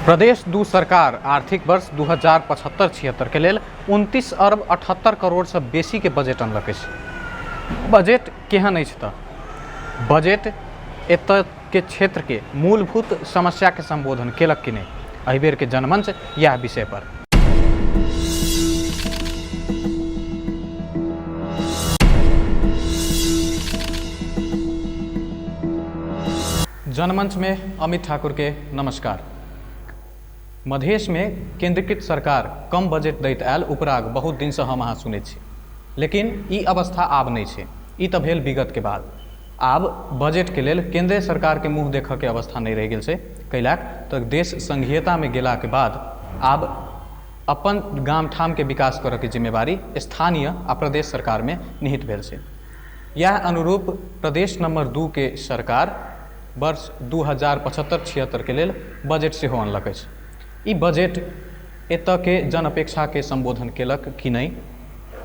प्रदेश दू सरकार आर्थिक वर्ष 2075-76 के लेल 29 अरब 78 करोड़ से बेसी के बजट अनलक अछि। बजट केहन अछि तऽ बजट एतऽ के क्षेत्र के मूलभूत समस्या के संबोधन केलक कि नहि, एहि बेर के जनमंच यह विषय पर। जनमंच में अमित ठाकुर के नमस्कार। मधेश में केंद्रीकृत सरकार कम बजट दैत आयल उपराग बहुत दिन से हम अहाँ सुनैत छी, लेकिन ई अवस्था आब नहि छै। ई तऽ भेल विगत के बाद। आब बजट के लेल केंद्रीय सरकार के मुँह देखऽ के अवस्था नहि रहि गेल छै। कैलाक तऽ देश संघीयता में गेला के बाद आब अपन गाम ठाम के विकास करऽ के जिम्मेवारी स्थानीय आ प्रदेश सरकार में निहित भेल छै। इएह अनुरूप प्रदेश नंबर 2 के सरकार वर्ष 2075-76 के लेल बजट सेहो अनलक अछि। ई बजट एतऽ के जन अपेक्षा के संबोधन केलक कि नहि,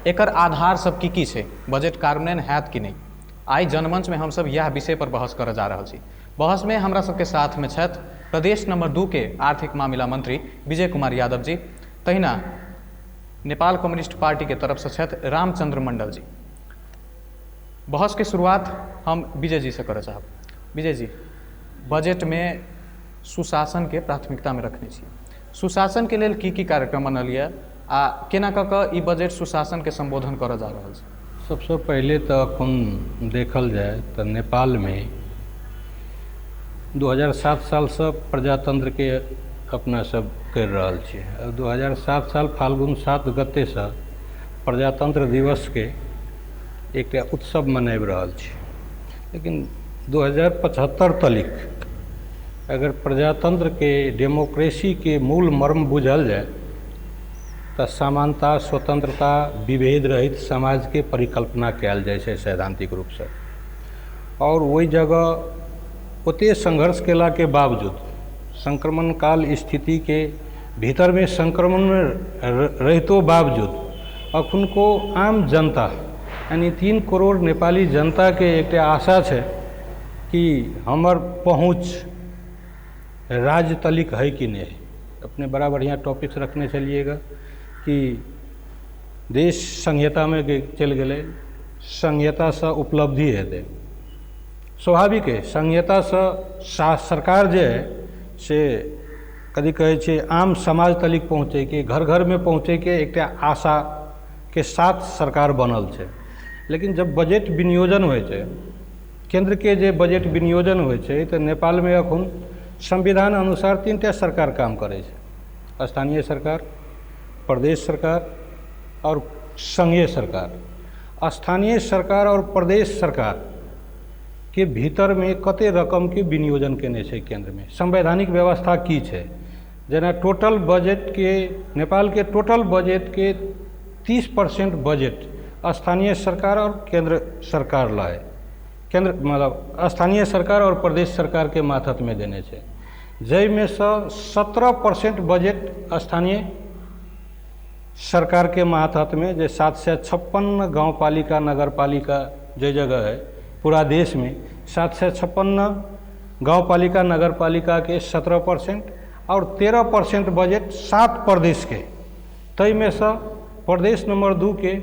एकर आधार सब की की छै, बजट कार्यान्वयन हैत कि नहि, आइ जनमंच में हमसब इएह विषय पर बहस करऽ जा रहल छी। बहस में हमरा सबके साथ में छथि प्रदेश नंबर 2 के आर्थिक मामिला मंत्री विजय कुमार यादव जी, तहिना नेपाल कम्युनिस्ट पार्टी के तरफ से छथि रामचंद्र मंडल जी। बहस के शुरुआत हम विजय जी से करऽ चाहब। विजय जी, बजट में सुशासन के प्राथमिकता में रखने छी, सुशासन के लेल की की कार्यक्रम बनल यऽ आ केना कऽ कऽ ई बजट सुशासन के संबोधन करऽ जा रहल छै? सबसँ पहिले तऽ अखन देखल जाय तऽ नेपालमे 2007 सालसँ प्रजातन्त्रके अपना सब करि रहल छी। 2007 साल फाल्गुन 7 गतेसँ प्रजातन्त्र दिवसके एकटा उत्सव मनाबि रहल छी। लेकिन 2075 तलिक अगर प्रजातन्त्रके डेमोक्रेसीके मूल मर्म बुझल जाय तऽ समानता, स्वतंत्रता, विभेद रहित समाजके परिकल्पना कयल जाइ छै सैद्धांतिक रूपसँ। आओर ओहि जगह ओते संघर्ष केलाके बावजूद संक्रमण काल स्थितिके भीतरमे संक्रमणमे रहितो बावजूद अखुनको आम जनता यानि 3 करोड़ नेपाली जनताके एकटा आशा छै कि हमर पहुँच राज्य तलिक है कि नहि। अपने बड़ा बढ़िआँ टॉपिक्स रखने छलिएगा कि देश संघीयतामे चलि गेलै, संघीयतासँ उपलब्धि हेतै। स्वाभाविक है, संघीयतासँ सरकार जे है से कथी कहै छै आम समाज तलिक पहुँचैके, घर घरमे पहुँचैके एकटा आशाके साथ सरकार बनल छै। लेकिन जब बजट विनियोजन होइ छै, केन्द्रके जे बजट विनियोजन होइ छै तऽ नेपालमे अखन संविधान अनुसार 3टा सरकार काम करै छै, स्थानीय सरकार, प्रदेश सरकार आओर संघीय सरकार। स्थानीय सरकार आओर प्रदेश सरकार के भीतरमे कते रकमके विनियोजन केने छै केन्द्रमे, संवैधानिक व्यवस्था की छै। जेना टोटल बजटके, नेपालके टोटल बजटके 30% बजट स्थानीय सरकार आओर केन्द्र सरकार लए, केन्द्र मतलब स्थानीय सरकार आओर प्रदेश सरकारके मातहतमे देने छै, जाहिमे सँ 17% बजट स्थानीय सरकारके मातहतमे, जे 756 गाँवपालिका नगरपालिका जे जगह है पूरा देशमे 756 गाँवपालिका नगरपालिकाके 17% आओर 13% बजट 7 प्रदेशके। ताहिमे सँ प्रदेश नंबर 2 के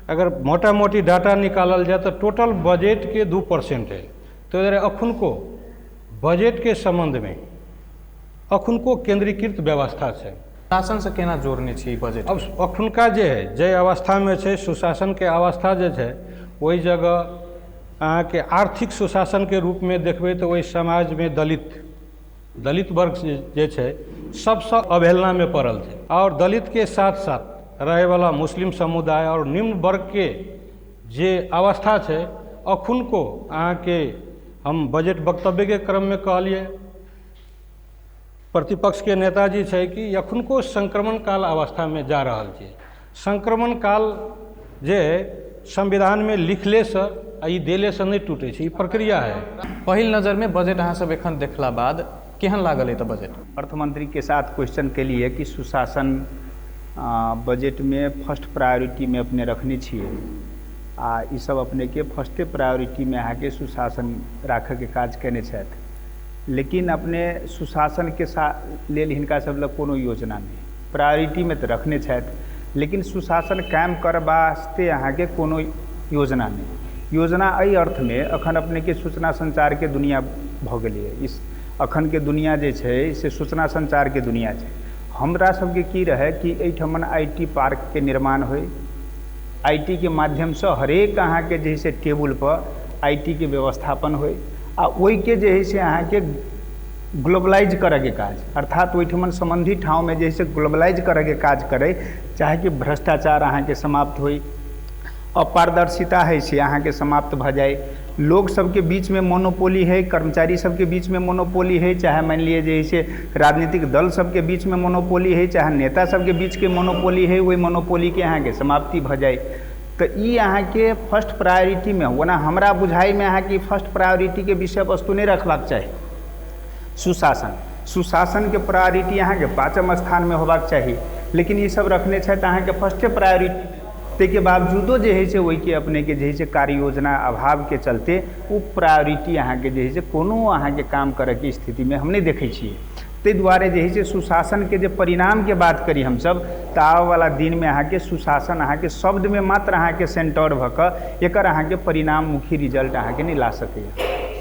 अगर मोटा मोटी डाटा निकालल जाय तऽ टोटल बजटके 2% है। ताहि दुआरे अखुनको बजटके सम्बन्धमे अखुनको केंद्रीकृत व्यवस्था छै। शासन से केना जोड़ने छी बजट? अब अखुनका जे है जे अवस्थामे छै सुशासनके अवस्था जे छै ओहि जगह अहाँके आर्थिक सुशासनके रूपमे देखबै तऽ ओहि समाजमे दलित वर्ग जे छै सबसँ अवहेलनामे पड़ल छै। आओर दलितके साथ साथ रहैवला मुस्लिम समुदाय आओर निम्न वर्गके जे अवस्था छै अखुनको अहाँके हम बजट वक्तव्यके क्रममे कहलियै, प्रतिपक्षके नेताजी छै कि अखुनको संक्रमण काल अवस्थामे जा रहल छै। संक्रमण काल जे संविधानमे लिखलेसँ आ ई देलेसँ नहि टूटै छै, ई प्रक्रिया है। पहिल नजरमे बजट अहाँ सब एखन देखला बाद केहन लागल एतऽ बजट? अर्थमंत्री के साथ क्वेश्चन के लिए कि सुशासन बजटमे फर्स्ट प्रायोरिटीमे अपने रखने छियै आ ई सब अपनेके फर्स्टे प्रायोरिटीमे अहाँके सुशासन राखऽके काज केने छथि। लेकिन अपने सुशासनके लेल हिनका सब लग कोनो योजना नहि। प्रायोरिटीमे तऽ रखने छथि, लेकिन सुशासन कायम करऽ वास्ते अहाँके कोनो योजना नहि। योजना एहि अर्थमे अखन अपनेके सूचना संचारके दुनिया भऽ गेलैए। इस अखनके दुनिया जे छै से सूचना संचारके दुनिया छै। हमरा सबके की रहै कि एहिठमन IT पार्कके निर्माण होइ, I T के माध्यमसँ हरेक अहाँके जे है से टेबुलपर I T के व्यवस्थापन होइ आ ओहिके जे है से अहाँके ग्लोबलाइज करऽके काज, अर्थात ओहिठमन सम्बन्धित ठाँवमे जे है से ग्लोबलाइज करऽके काज करै, चाहे कि भ्रष्टाचार अहाँके समाप्त होइ, अपारदर्शिता है से अहाँके समाप्त भऽ जाइ, लोक सबके बीचमे मोनोपोली है, कर्मचारी सबके बीचमे मोनोपोली है, चाहे मानि लिअ जे है से राजनीतिक दल सबके बीचमे मोनोपोली है, चाहे नेता सबके बीचके मोनोपोली है, ओहि मोनोपोलीके अहाँके समाप्ति भऽ जाइ। तऽ ई अहाँके फर्स्ट प्रायोरिटीमे, ओना हमरा बुझाइमे अहाँके फर्स्ट प्रायोरिटीके विषय वस्तु नहि रखबाक चाही। सुशासन, सुशासनके प्रायोरिटी अहाँके 5म स्थानमे होबाक चाही, लेकिन ई सब रखने छथि अहाँके फर्स्टे प्रायोरिटी। ताहिके बावजूदो जे है से ओहिके अपनेके जे है से कार्य योजना अभावके चलते ओ प्रायोरिटी अहाँके जे है से कोनो अहाँके काम करैके स्थितिमे हम नहि देखै छियै। ताहि दुआरे जे है से सुशासनके जे परिणामके बात करी हमसब तऽ आबऽवला दिनमे अहाँके सुशासन अहाँके शब्दमे मात्र अहाँके सेंटर भऽ कऽ एकर अहाँके परिणाममुखी रिजल्ट अहाँके नहि ला सकैए।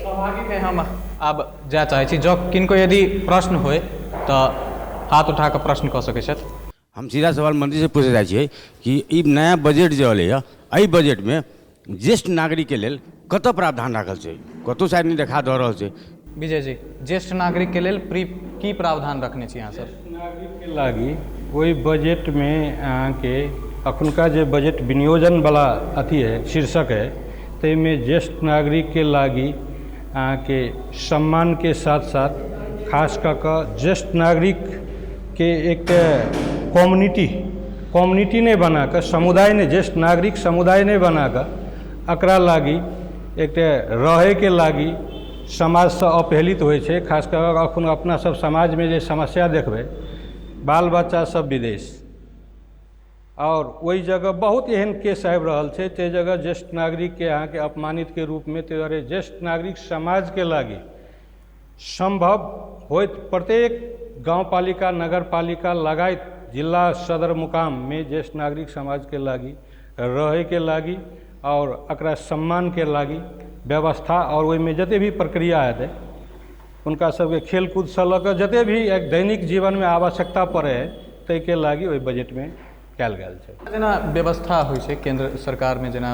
सहभागीमे हम आब जाय चाहै छी, जँ किनको यदि प्रश्न होय तऽ हाथ उठा कऽ प्रश्न कऽ सकै छथि। हम सीधा सवाल मंत्री से पूछे चाहै छियै कि ई नया बजट जे अयलै हँ, एहि बजटमे ज्येष्ठ नागरिकके लेल कतऽ प्रावधान राखल छै? कतहु शायद नहि देखा दऽ रहल छै। विजय जी, ज्येष्ठ नागरिकके लेल की प्रावधान रखने छी अहाँ सब? ज्येष्ठ नागरिकके लागी ओहि बजटमे अहाँके अखुनका जे बजट विनियोजनवला अथी है, शीर्षक है, ताहिमे ज्येष्ठ नागरिकके लागी अहाँके सम्मानके साथ साथ खास कऽ कऽ ज्येष्ठ नागरिकके एक कम्युनिटी, कम्युनिटी नहि बनाकऽ, समुदाय नहि, ज्येष्ठ नागरिक समुदाय नहि बनाकऽ एकरा लागी एकटा रहैके लागी समाजसँ अपहेलित होइ छै। खास कऽ कऽ अखन अपना सब समाजमे जे समस्या देखबै, बाल बच्चा सब विदेश, आओर ओहि जगह बहुत एहन केस आबि रहल छै, ताहि जगह ज्येष्ठ नागरिकके अहाँके अपमानितके रूपमे। ताहि दुआरे ज्येष्ठ नागरिक समाजके लागी सम्भव होइत प्रत्येक गाउँपालिका, नगरपालिका लगायत जिल्ला सदरमुकाममे ज्येष्ठ नागरिक समाजके लागि रहैके लागि आओर एकरा सम्मानके लागि व्यवस्था, आओर ओहिमे जते भी प्रक्रिया हेतै हुनका सबके खेलकूदसँ लऽ कऽ जते भी एक दैनिक जीवनमे आवश्यकता पड़ै हइ ताहिके लागि ओहि बजटमे कयल गेल छै। जेना व्यवस्था होइ छै केन्द्र सरकारमे, जेना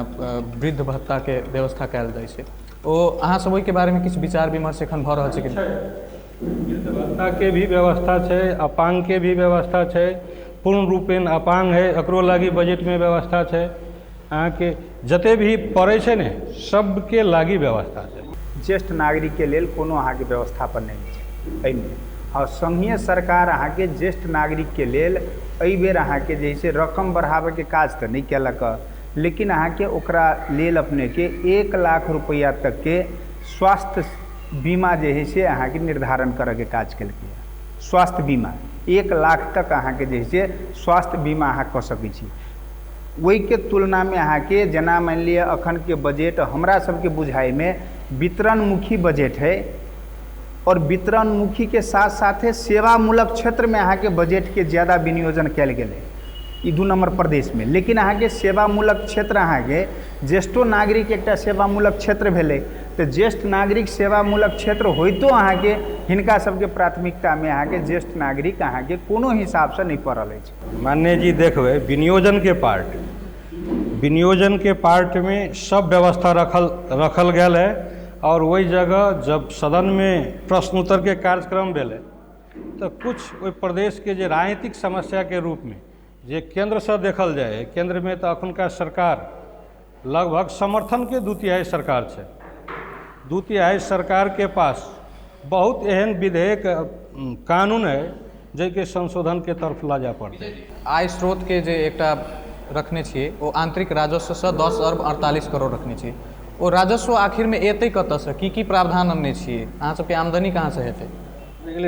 वृद्ध भत्ताके व्यवस्था कयल जाइ छै, ओ अहाँ सब ओहिके बारेमे किछु विचार विमर्श एखन भऽ रहल छै कि नहि? वृद्ध भत्ताके भी व्यवस्था छै, अपाङ्गके भी व्यवस्था छै, पूर्ण रूपेण अपाङ्ग है एकरो लागि बजटमे व्यवस्था छै। अहाँके जते भी पड़ै छै ने सबके लागि व्यवस्था छै। ज्येष्ठ नागरिकके लेल कोनो अहाँके व्यवस्थापन नहि छै एहिमे। हँ, संघीय सरकार अहाँके ज्येष्ठ नागरिकके लेल एहिबेर अहाँके जे है से रकम बढ़ाबैके काज तऽ नहि केलक, लेकिन अहाँके ओकरा लेल अपनेके 1 लाख रुपैआ तकके स्वास्थ्य बीमा जे है से अहाँके निर्धारण करऽके काज केलकै। स्वास्थ्य बीमा 1 लाख तक अहाँके जे है से स्वास्थ्य बीमा अहाँ कऽ सकै छी। ओहिके तुलनामे अहाँके जेना मानि लिअ अखनके बजट हमरा सबके बुझाइमे वितरणमुखी बजट है, और वितरणमुखीके साथ साथे सेवामूलक क्षेत्रमे अहाँके बजटके ज़्यादा विनियोजन कयल गेलै ई 2 नम्बर प्रदेशमे। लेकिन अहाँके सेवामूलक क्षेत्र अहाँके ज्येष्ठो नागरिक एकटा सेवामूलक क्षेत्र भेलै, तऽ ज्येष्ठ नागरिक सेवामूलक क्षेत्र होइतो अहाँके हिनका सबके प्राथमिकतामे अहाँके ज्येष्ठ नागरिक अहाँके कोनो हिसाबसँ नहि पड़ल अछि। माननीय जी देखबै विनियोजनके पार्ट, विनियोजनके पार्टमे सब व्यवस्था रखल गेल है, और ओहि जगह जब सदनमे प्रश्न उत्तरके कार्यक्रम भेलै तऽ कुछ ओहि प्रदेशके जे राजनीतिक समस्याके रूपमे जे केन्द्रसँ देखल जाइ है, केन्द्रमे तऽ अखुनका सरकार लगभग समर्थनके 2/3 सरकार छै। 2/3 सरकारके पास बहुत एहन विधेयक कानून है जाहिके संशोधनके तरफ लऽ जाय पड़तै। आय स्रोतके जे एकटा रखने छियै ओ आंतरिक राजस्वसँ 10 अरब 48 करोड़ रखने छियै, ओ राजस्व आखिरमे एतै कतऽसँ? की की प्रावधान अनने छियै? अहाँ सबके आमदनी कहाँसँ हेतै?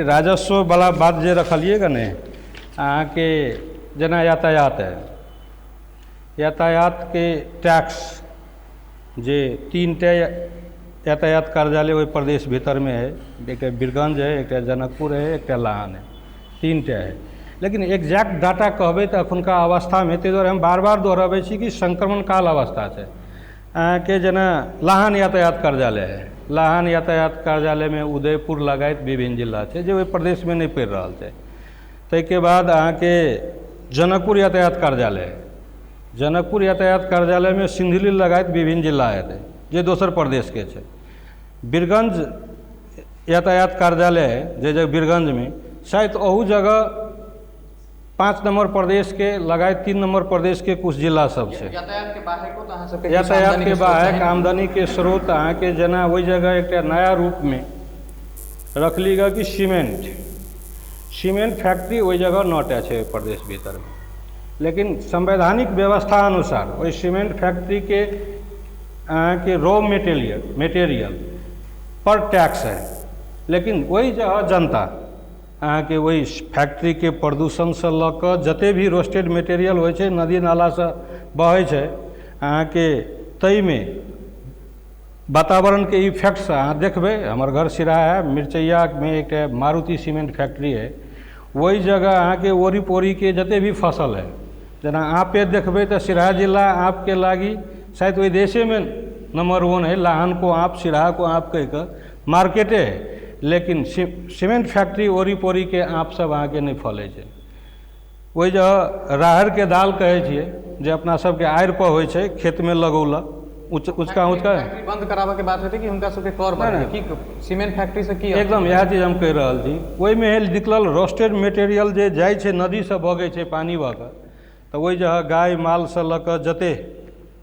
राजस्ववला बात जे रखलियै ग ने अहाँके, जेना यातायात है, यातायातके टैक्स जे 3टा यातायात कार्यालय ओहि प्रदेश भीतरमे है। एकटा बीरगंज है, एकटा जनकपुर है, एकटा लहान है, 3टा है। लेकिन एग्जैक्ट डाटा कहबै तऽ एखुनका अवस्थामे, ताहि दुआरे हम बार बार दोहरबै छी कि संक्रमण काल अवस्था छै। अहाँके जेना लहान यातायात कार्यालय है, लहान यातायात कार्यालयमे उदयपुर लगाइत विभिन्न जिला छै जे ओहि प्रदेशमे नहि पड़ि रहल छै। ताहिके बाद अहाँके जनकपुर यातायात कार्यालय है, जनकपुर यातायात कार्यालयमे सिन्धुली लगाइत विभिन्न जिला हेतै जे दोसर प्रदेशके छै। बीरगंज यातायात कार्यालय है जे जगह बीरगंजमे शायद ओहू जगह 5 नंबर प्रदेशके लगाइत 3 नंबर प्रदेशके कुछ जिला सब छै। यातायातके बाहेको तऽ अहाँ सबके किछु यातायातके आमदनीके स्रोत बाहेक चाही ने? आमदनीके स्रोत अहाँके जेना ओहि जगह एकटा नया रूपमे रखली गऽ कि सीमेंट फैक्ट्री ओहि जगह 9टा छै ओहि प्रदेश भीतरमे, लेकिन संवैधानिक व्यवस्था अनुसार ओहि सीमेंट फैक्ट्रीके अहाँके रॉ मेटेरियल पर टैक्स है, लेकिन ओहि जगह जनता अहाँके ओहि फैक्ट्रीके प्रदूषणसँ लऽ कऽ जते भी रोस्टेड मेटेरियल होइ छै नदी नालासँ बहै छै अहाँके, ताहिमे वातावरणके इफेक्टसँ अहाँ देखबै। हमर घर सिराहा है, मिरचैयामे एकटा मारुति सीमेंट फैक्ट्री है, ओहि जगह अहाँके ओरी पोरीके जते भी फसल है, जेना आँपे देखबै तऽ सिराहा जिला आँपके लागी शायद ओहि देशेमे नंबर 1 है, लाहनको आँप सिराहाको आँप कहि कऽ मार्केटे है, लेकिन सीमेंट फैक्ट्री ओरी पोरीके आँप सब अहाँके नहि फलै छै। ओहि जगह राहड़िके दालि कहै छियै जे अपना सबके आड़ि पर होइ छै, खेतमे लगौलक ऊँचका ऊँचका। फैक्ट्री बंद कराबऽके बात हेतै कि हुनका सबके कर बढ़तै? की सीमेंट फैक्ट्री से की एकदम इएह चीज हम कहि रहल छी। ओहिमे निकलल रोस्टेड मेटेरियल जे जाइ छै नदीसँ बगै छै पानि भऽ कऽ, तऽ ओहि जगह गाय मालसँ लऽ कऽ जते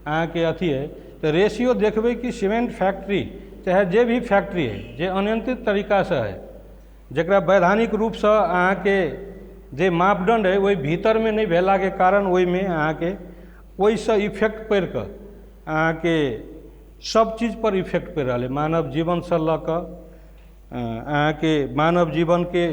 अहाँके अथी है, तऽ रेशियो देखबै कि सीमेंट फैक्ट्री चाहे जे भी फैक्ट्री है जे अनियंत्रित तरीकासँ है, जकरा वैधानिक रूपसँ अहाँके जे मापदंड है ओहि भीतरमे नहि भेलाके कारण ओहिमे अहाँके ओहिसँ इफेक्ट पड़ि कऽ अहाँके सब चीजपर इफेक्ट पड़ि रहल है। मानव जीवनसँ लऽ कऽ अहाँके मानव जीवनके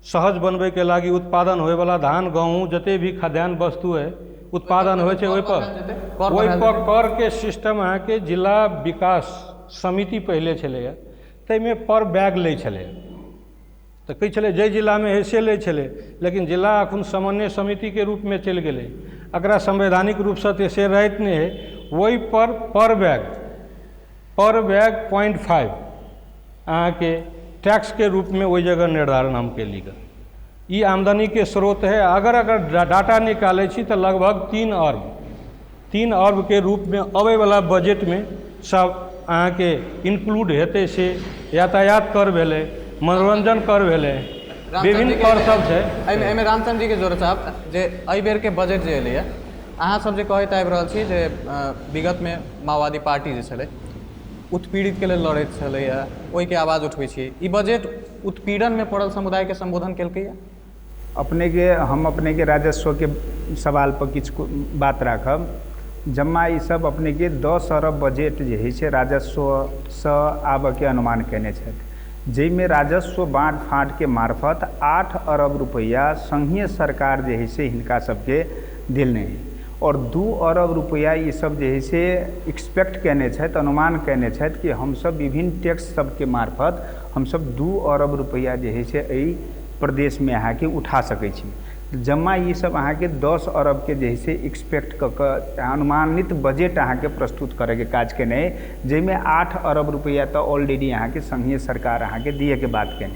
सहज बनबैके लागि उत्पादन होइवला धान गहूँ जते भी खाद्यान्न वस्तु है उत्पादन होइ छै, ओहिपर करके सिस्टम अहाँके जिला विकास समिति पहिले छलैए, ताहिमे पर बैग लै छलै, तऽ कहै छलै जाहि जिलामे हइ से लै छलै, लेकिन जिला एखन समन्वय समितिके रूपमे चलि गेलै, एकरा संवैधानिक रूपसँ तऽ से राइट नहि हइ। ओहिपर पर बैग 0.5 अहाँके टैक्सके रूपमे ओहि जगह निर्धारण हम केली गऽ। ई आमदनीके स्रोत है। अगर अगर डाटा निकालै छी तऽ लगभग 3 अरबके रूपमे अबैवला बजटमे सब अहाँके इंक्लूड हेतै। से यातायात कर भेलै, मनोरञ्जन कर भेलै, विभिन्न कर सब छै। एहिमे रामचंद्र जीके जोड़ऽ चाहब जे एहि बेरके बजट जे एलैए, अहाँ सब जे कहैत आबि रहल छी जे विगतमे माओवादी पार्टी जे छलै उत्पीड़ितके लेल लड़ैत छलैए, ओहिके आवाज उठबै छी, ई बजट उत्पीड़नमे पड़ल समुदायके सम्बोधन केलकैए? अपनेके हम अपनेके राजस्वके सवाल पर किछु बात राखब। जम्मा ई सब अपनेके 10 अरब बजट जे होइ छै राजस्वसँ आबऽके अनुमान कयने छथि, जाहिमे राजस्व बाँट फाँटके मार्फत 8 अरब रुपैआ संघीय सरकार जे हइ से हिनका सबके देने हइ, और 2 अरब रुपैआ ई सब जे हइ से एक्सपेक्ट कयने छथि, अनुमान कयने छथि कि हमसब विभिन्न टैक्स सबके मार्फत हमसब 2 अरब रुपैआ जे हइ से एहि प्रदेशमे अहाँके उठा सकै छी। जम्मा ई सब अहाँके 10 अरबके जे हइ से एक्सपेक्ट कऽ कऽ अनुमानित बजट अहाँके प्रस्तुत करैके काज केने हइ, जाहिमे 8 अरब रुपैआ तऽ ऑलरेडी अहाँके संघीय सरकार अहाँके दिएके बात केने।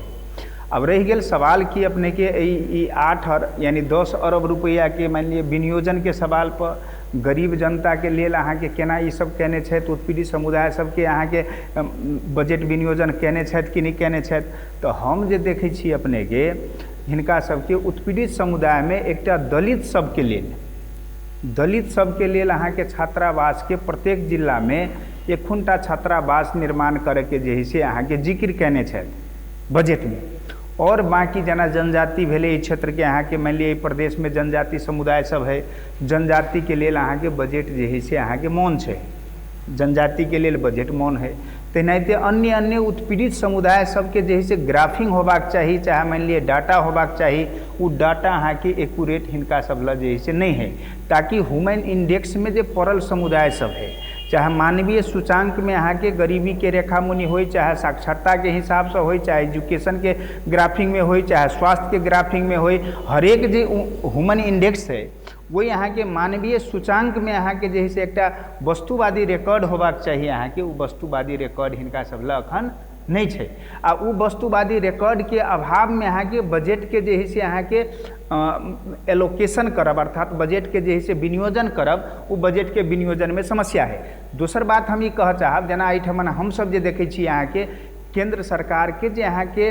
अब रहि गेल सवाल कि अपनेके ई 8 अरब यानी 10 अरब रुपैआके मानि लिअ विनियोजनके सवाल पर गरीब जनताके लेल अहाँके केना ई सब केने छथि, उत्पीड़ित समुदाय सबके अहाँके बजट विनियोजन केने छथि कि नहि केने छथि, तऽ हम जे देखै छी अपनेके हिनका सबके उत्पीड़ित समुदायमे एकटा दलित सबके लेल अहाँके छात्रावासके प्रत्येक जिलामे 1 छात्रावास निर्माण करैके जे हइ से अहाँके जिक्र केने छथि बजटमे। और बाकी जेना जनजाति भेलै एहि क्षेत्रके अहाँके मानि लिअ एहि प्रदेशमे जनजाति समुदाय सब है, जनजातिके लेल अहाँके बजट जे हइ से अहाँके मौन छै, जनजातिके लेल बजट मौन है। तेनाहिते अन्य अन्य उत्पीड़ित समुदाय सबके जे हइ से ग्राफिंग होबाक चाही, चाहे मानि लिअ डाटा होबाक चाही, ओ डाटा अहाँके एक्यूरेट हिनका सब लग जे हइ से नहि है, ताकि ह्यूमन इंडेक्समे जे पड़ल समुदाय सब है, चाहे मानवीय सूचाङ्कमे अहाँके गरीबीके रेखा मुनि होइ, चाहे साक्षरताके हिसाबसँ होइ, चाहे एजुकेशनके ग्राफिंगमे होइ, चाहे स्वास्थ्यके ग्राफिंगमे होइ, हरेक जे ह्यूमन इंडेक्स है ओहि अहाँके मानवीय सूचाङ्कमे अहाँके जे है से एकटा वस्तुवादी रिकॉर्ड होबाक चाही अहाँके, ओ वस्तुवादी रिकॉर्ड हिनका सब लग अखन नहि छै। आ ओ वस्तुवादी रिकॉर्डके अभावमे अहाँके बजटके जे है से अहाँके एलोकेशन करब, अर्थात बजटके जे है से विनियोजन करब, ओ बजटके विनियोजनमे समस्या है। दोसर बात हम ई कहऽ चाहब, जेना एहिठमन हमसब जे देखै छी अहाँके केंद्र सरकारके जे अहाँके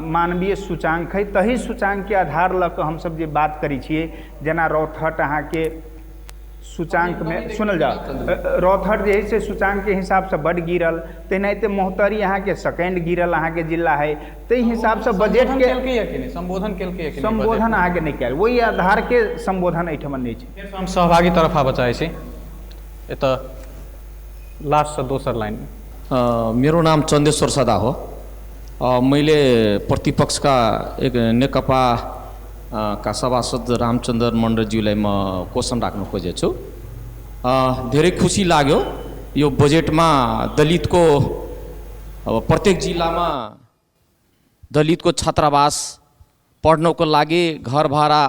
मानवीय सूचाङ्क है, तही सूचाङ्कके आधार लऽ कऽ हमसब जे बात करै छियै, जेना रौतहट अहाँके सूचाङ्कमे सुनल जाउ, रौतहट जे है से सूचाङ्कके हिसाबसँ बड्ड गिरल, तेनाहिते महोत्तरी अहाँके सेकेंड गिरल अहाँके जिला है, ताहि हिसाबसँ बजटके संबोधन केलकै, संबोधन अहाँके नहि कयल, ओहि आधारके संबोधन एहिठमन नहि छै। हम सहभागी तरफ आबऽ चाहै छी, एतऽ लास्टसँ दोसर लाइनमे। मेरो नाम चन्देश्वर सदा हो। मैले प्रतिपक्षका एक नेकपा का सभासद रामचन्द्र मण्डलज्यूलाई म क्वेसन राख्न खोजेको छु। धेरै खुसी लाग्यो यो बजेटमा दलितको, अब प्रत्येक जिल्लामा दलितको छात्रावास पढ्नको लागि घर भाडा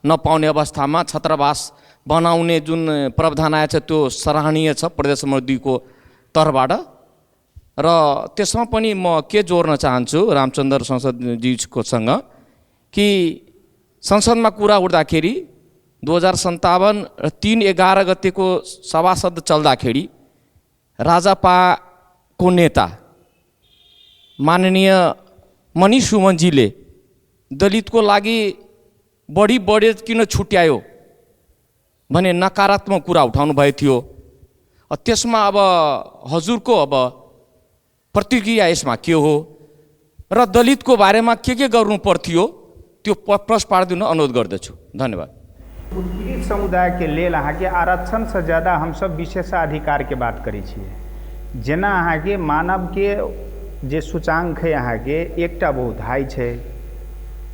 नपाउने अवस्थामा छात्रावास बनाउने जुन प्रावधान आएको छ त्यो सराहनीय छ प्रदेश नम्बर 2 को तर्फबाट। र त्यसमा पनि म के जोड्न चाहन्छु रामचन्द्र संसदज्यूकोसँग कि संसदमा कुरा उठ्दाखेरि 2057 र 3/11 गतेको सभासद चल्दाखेरि राजापाको नेता माननीय मनिष सुमनजीले दलितको लागि बढी बजेट किन छुट्यायो भने नकारात्मक कुरा उठाउनु भएको थियो। त्यसमा अब हजुरको अब प्रतिक्रिया यसमा के हो र दलितको बारेमा के गर्नु पर्थ्यो त्यो प्रश्न पारिदिन अनुरोध गर्दछु। धन्यवाद। उत्पीड़ित समुदायके लेल अहाँके आरक्षणसँ ज्यादा हमसब विशेषाधिकारके बात करै छियै। जेना अहाँके मानवके जे सूचाङ्क है अहाँके एकटा बहुत हाई छै,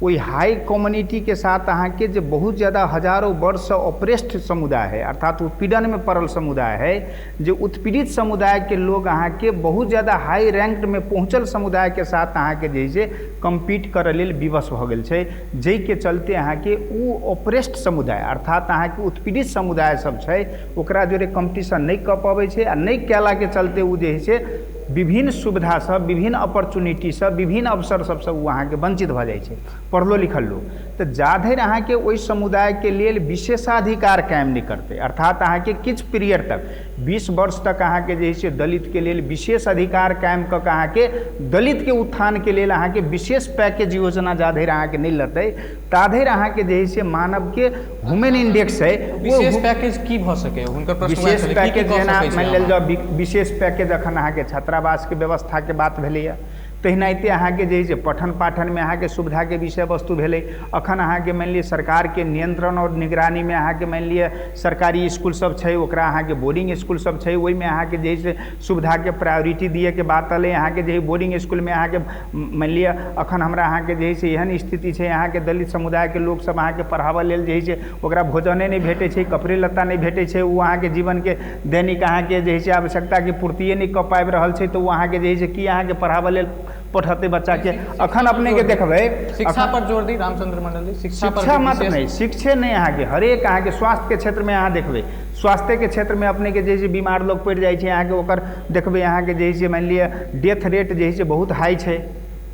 ओहि हाई कम्युनिटीके साथ अहाँके जे बहुत ज़्यादा हजारों वर्षसँ ऑपरेस्ड समुदाय है, अर्थात उत्पीड़नमे पड़ल समुदाय है, जे उत्पीड़ित समुदायके लोग अहाँके बहुत ज़्यादा हाई रैंकमे पहुँचल समुदायके साथ अहाँके जे से कम्पीट करऽ लेल विवश भऽ गेल छै, जाहिके चलते अहाँके ओ ऑपरेस्ड समुदाय अर्थात अहाँके उत्पीड़ित समुदाय सब छै ओकरा जोड़े कम्पटिशन नहि कऽ पबै छै, आ नहि कयलाके चलते ओ जे है से विभिन्न सुविधा सब, विभिन्न अपॉर्चुनिटी सब, विभिन्न अवसर सबसँ ओ अहाँके वंचित भऽ जाइ छै पढ़लो लिखल लोक। तऽ जाधरि अहाँके ओहि समुदायके लेल विशेषाधिकार कायम नहि करतै, अर्थात अहाँके किछु पीरियड तक 20 वर्ष तक अहाँके जे है से दलितके लेल विशेष अधिकार कायम कऽ के अहाँके दलितके उत्थानके लेल अहाँके विशेष पैकेज योजना जाधरि अहाँके नहि लेतै ताधरि अहाँके जे है से मानवके ह्यूमन इंडेक्स है। विशेष पैकेज की भऽ सकै हुनकर प्रश्न? विशेष पैकेज जेना मानि लेल जाउ विशेष पैकेज अखन अहाँके छात्रावासके व्यवस्थाके बात भेलैए, तहिनाहिते अहाँके जे है से पठन पाठनमे अहाँके सुविधाके विषय वस्तु भेलै। अखन अहाँके मानि लिअ सरकारके नियंत्रण आओर निगरानीमे अहाँके मानि लिअ सरकारी इसकुल सब छै, ओकरा अहाँके बोर्डिंग इसकुल सब छै, ओहिमे अहाँके जे है से सुविधाके प्रायोरिटी दिएके बात एलै। अहाँके जे बोर्डिंग इसकुलमे अहाँके मानि लिअ अखन हमरा अहाँके जे है से एहन स्थिति छै अहाँके दलित समुदायके लोकसब अहाँके पढ़ाबऽ लेल जे है से ओकरा भोजने नहि भेटै छै, कपड़े लत्ता नहि भेटै छै, ओ अहाँके जीवनके दैनिक अहाँके जे है से आवश्यकताके पूर्तिए नहि कऽ पाबि रहल छै, तऽ ओ अहाँके जे है से की अहाँके पढ़ाबऽ लेल पठते बच्चा के। अखन अपने के देखबै शिक्षा पर जोर दी रामचंद्र मंडल जी, शिक्षा मात्र नहीं, शिक्षे नहीं अहाँके हरेक अहाँके स्वास्थ्य के क्षेत्रमे अहाँ देखबै, स्वास्थ्य के क्षेत्रमे अपने के जे है बीमार लोग पड़ि जाइ छै अहाँके ओकर देखबै अहाँके जे है से मानि लिअ डेथ रेट जे है से बहुत हाई छै,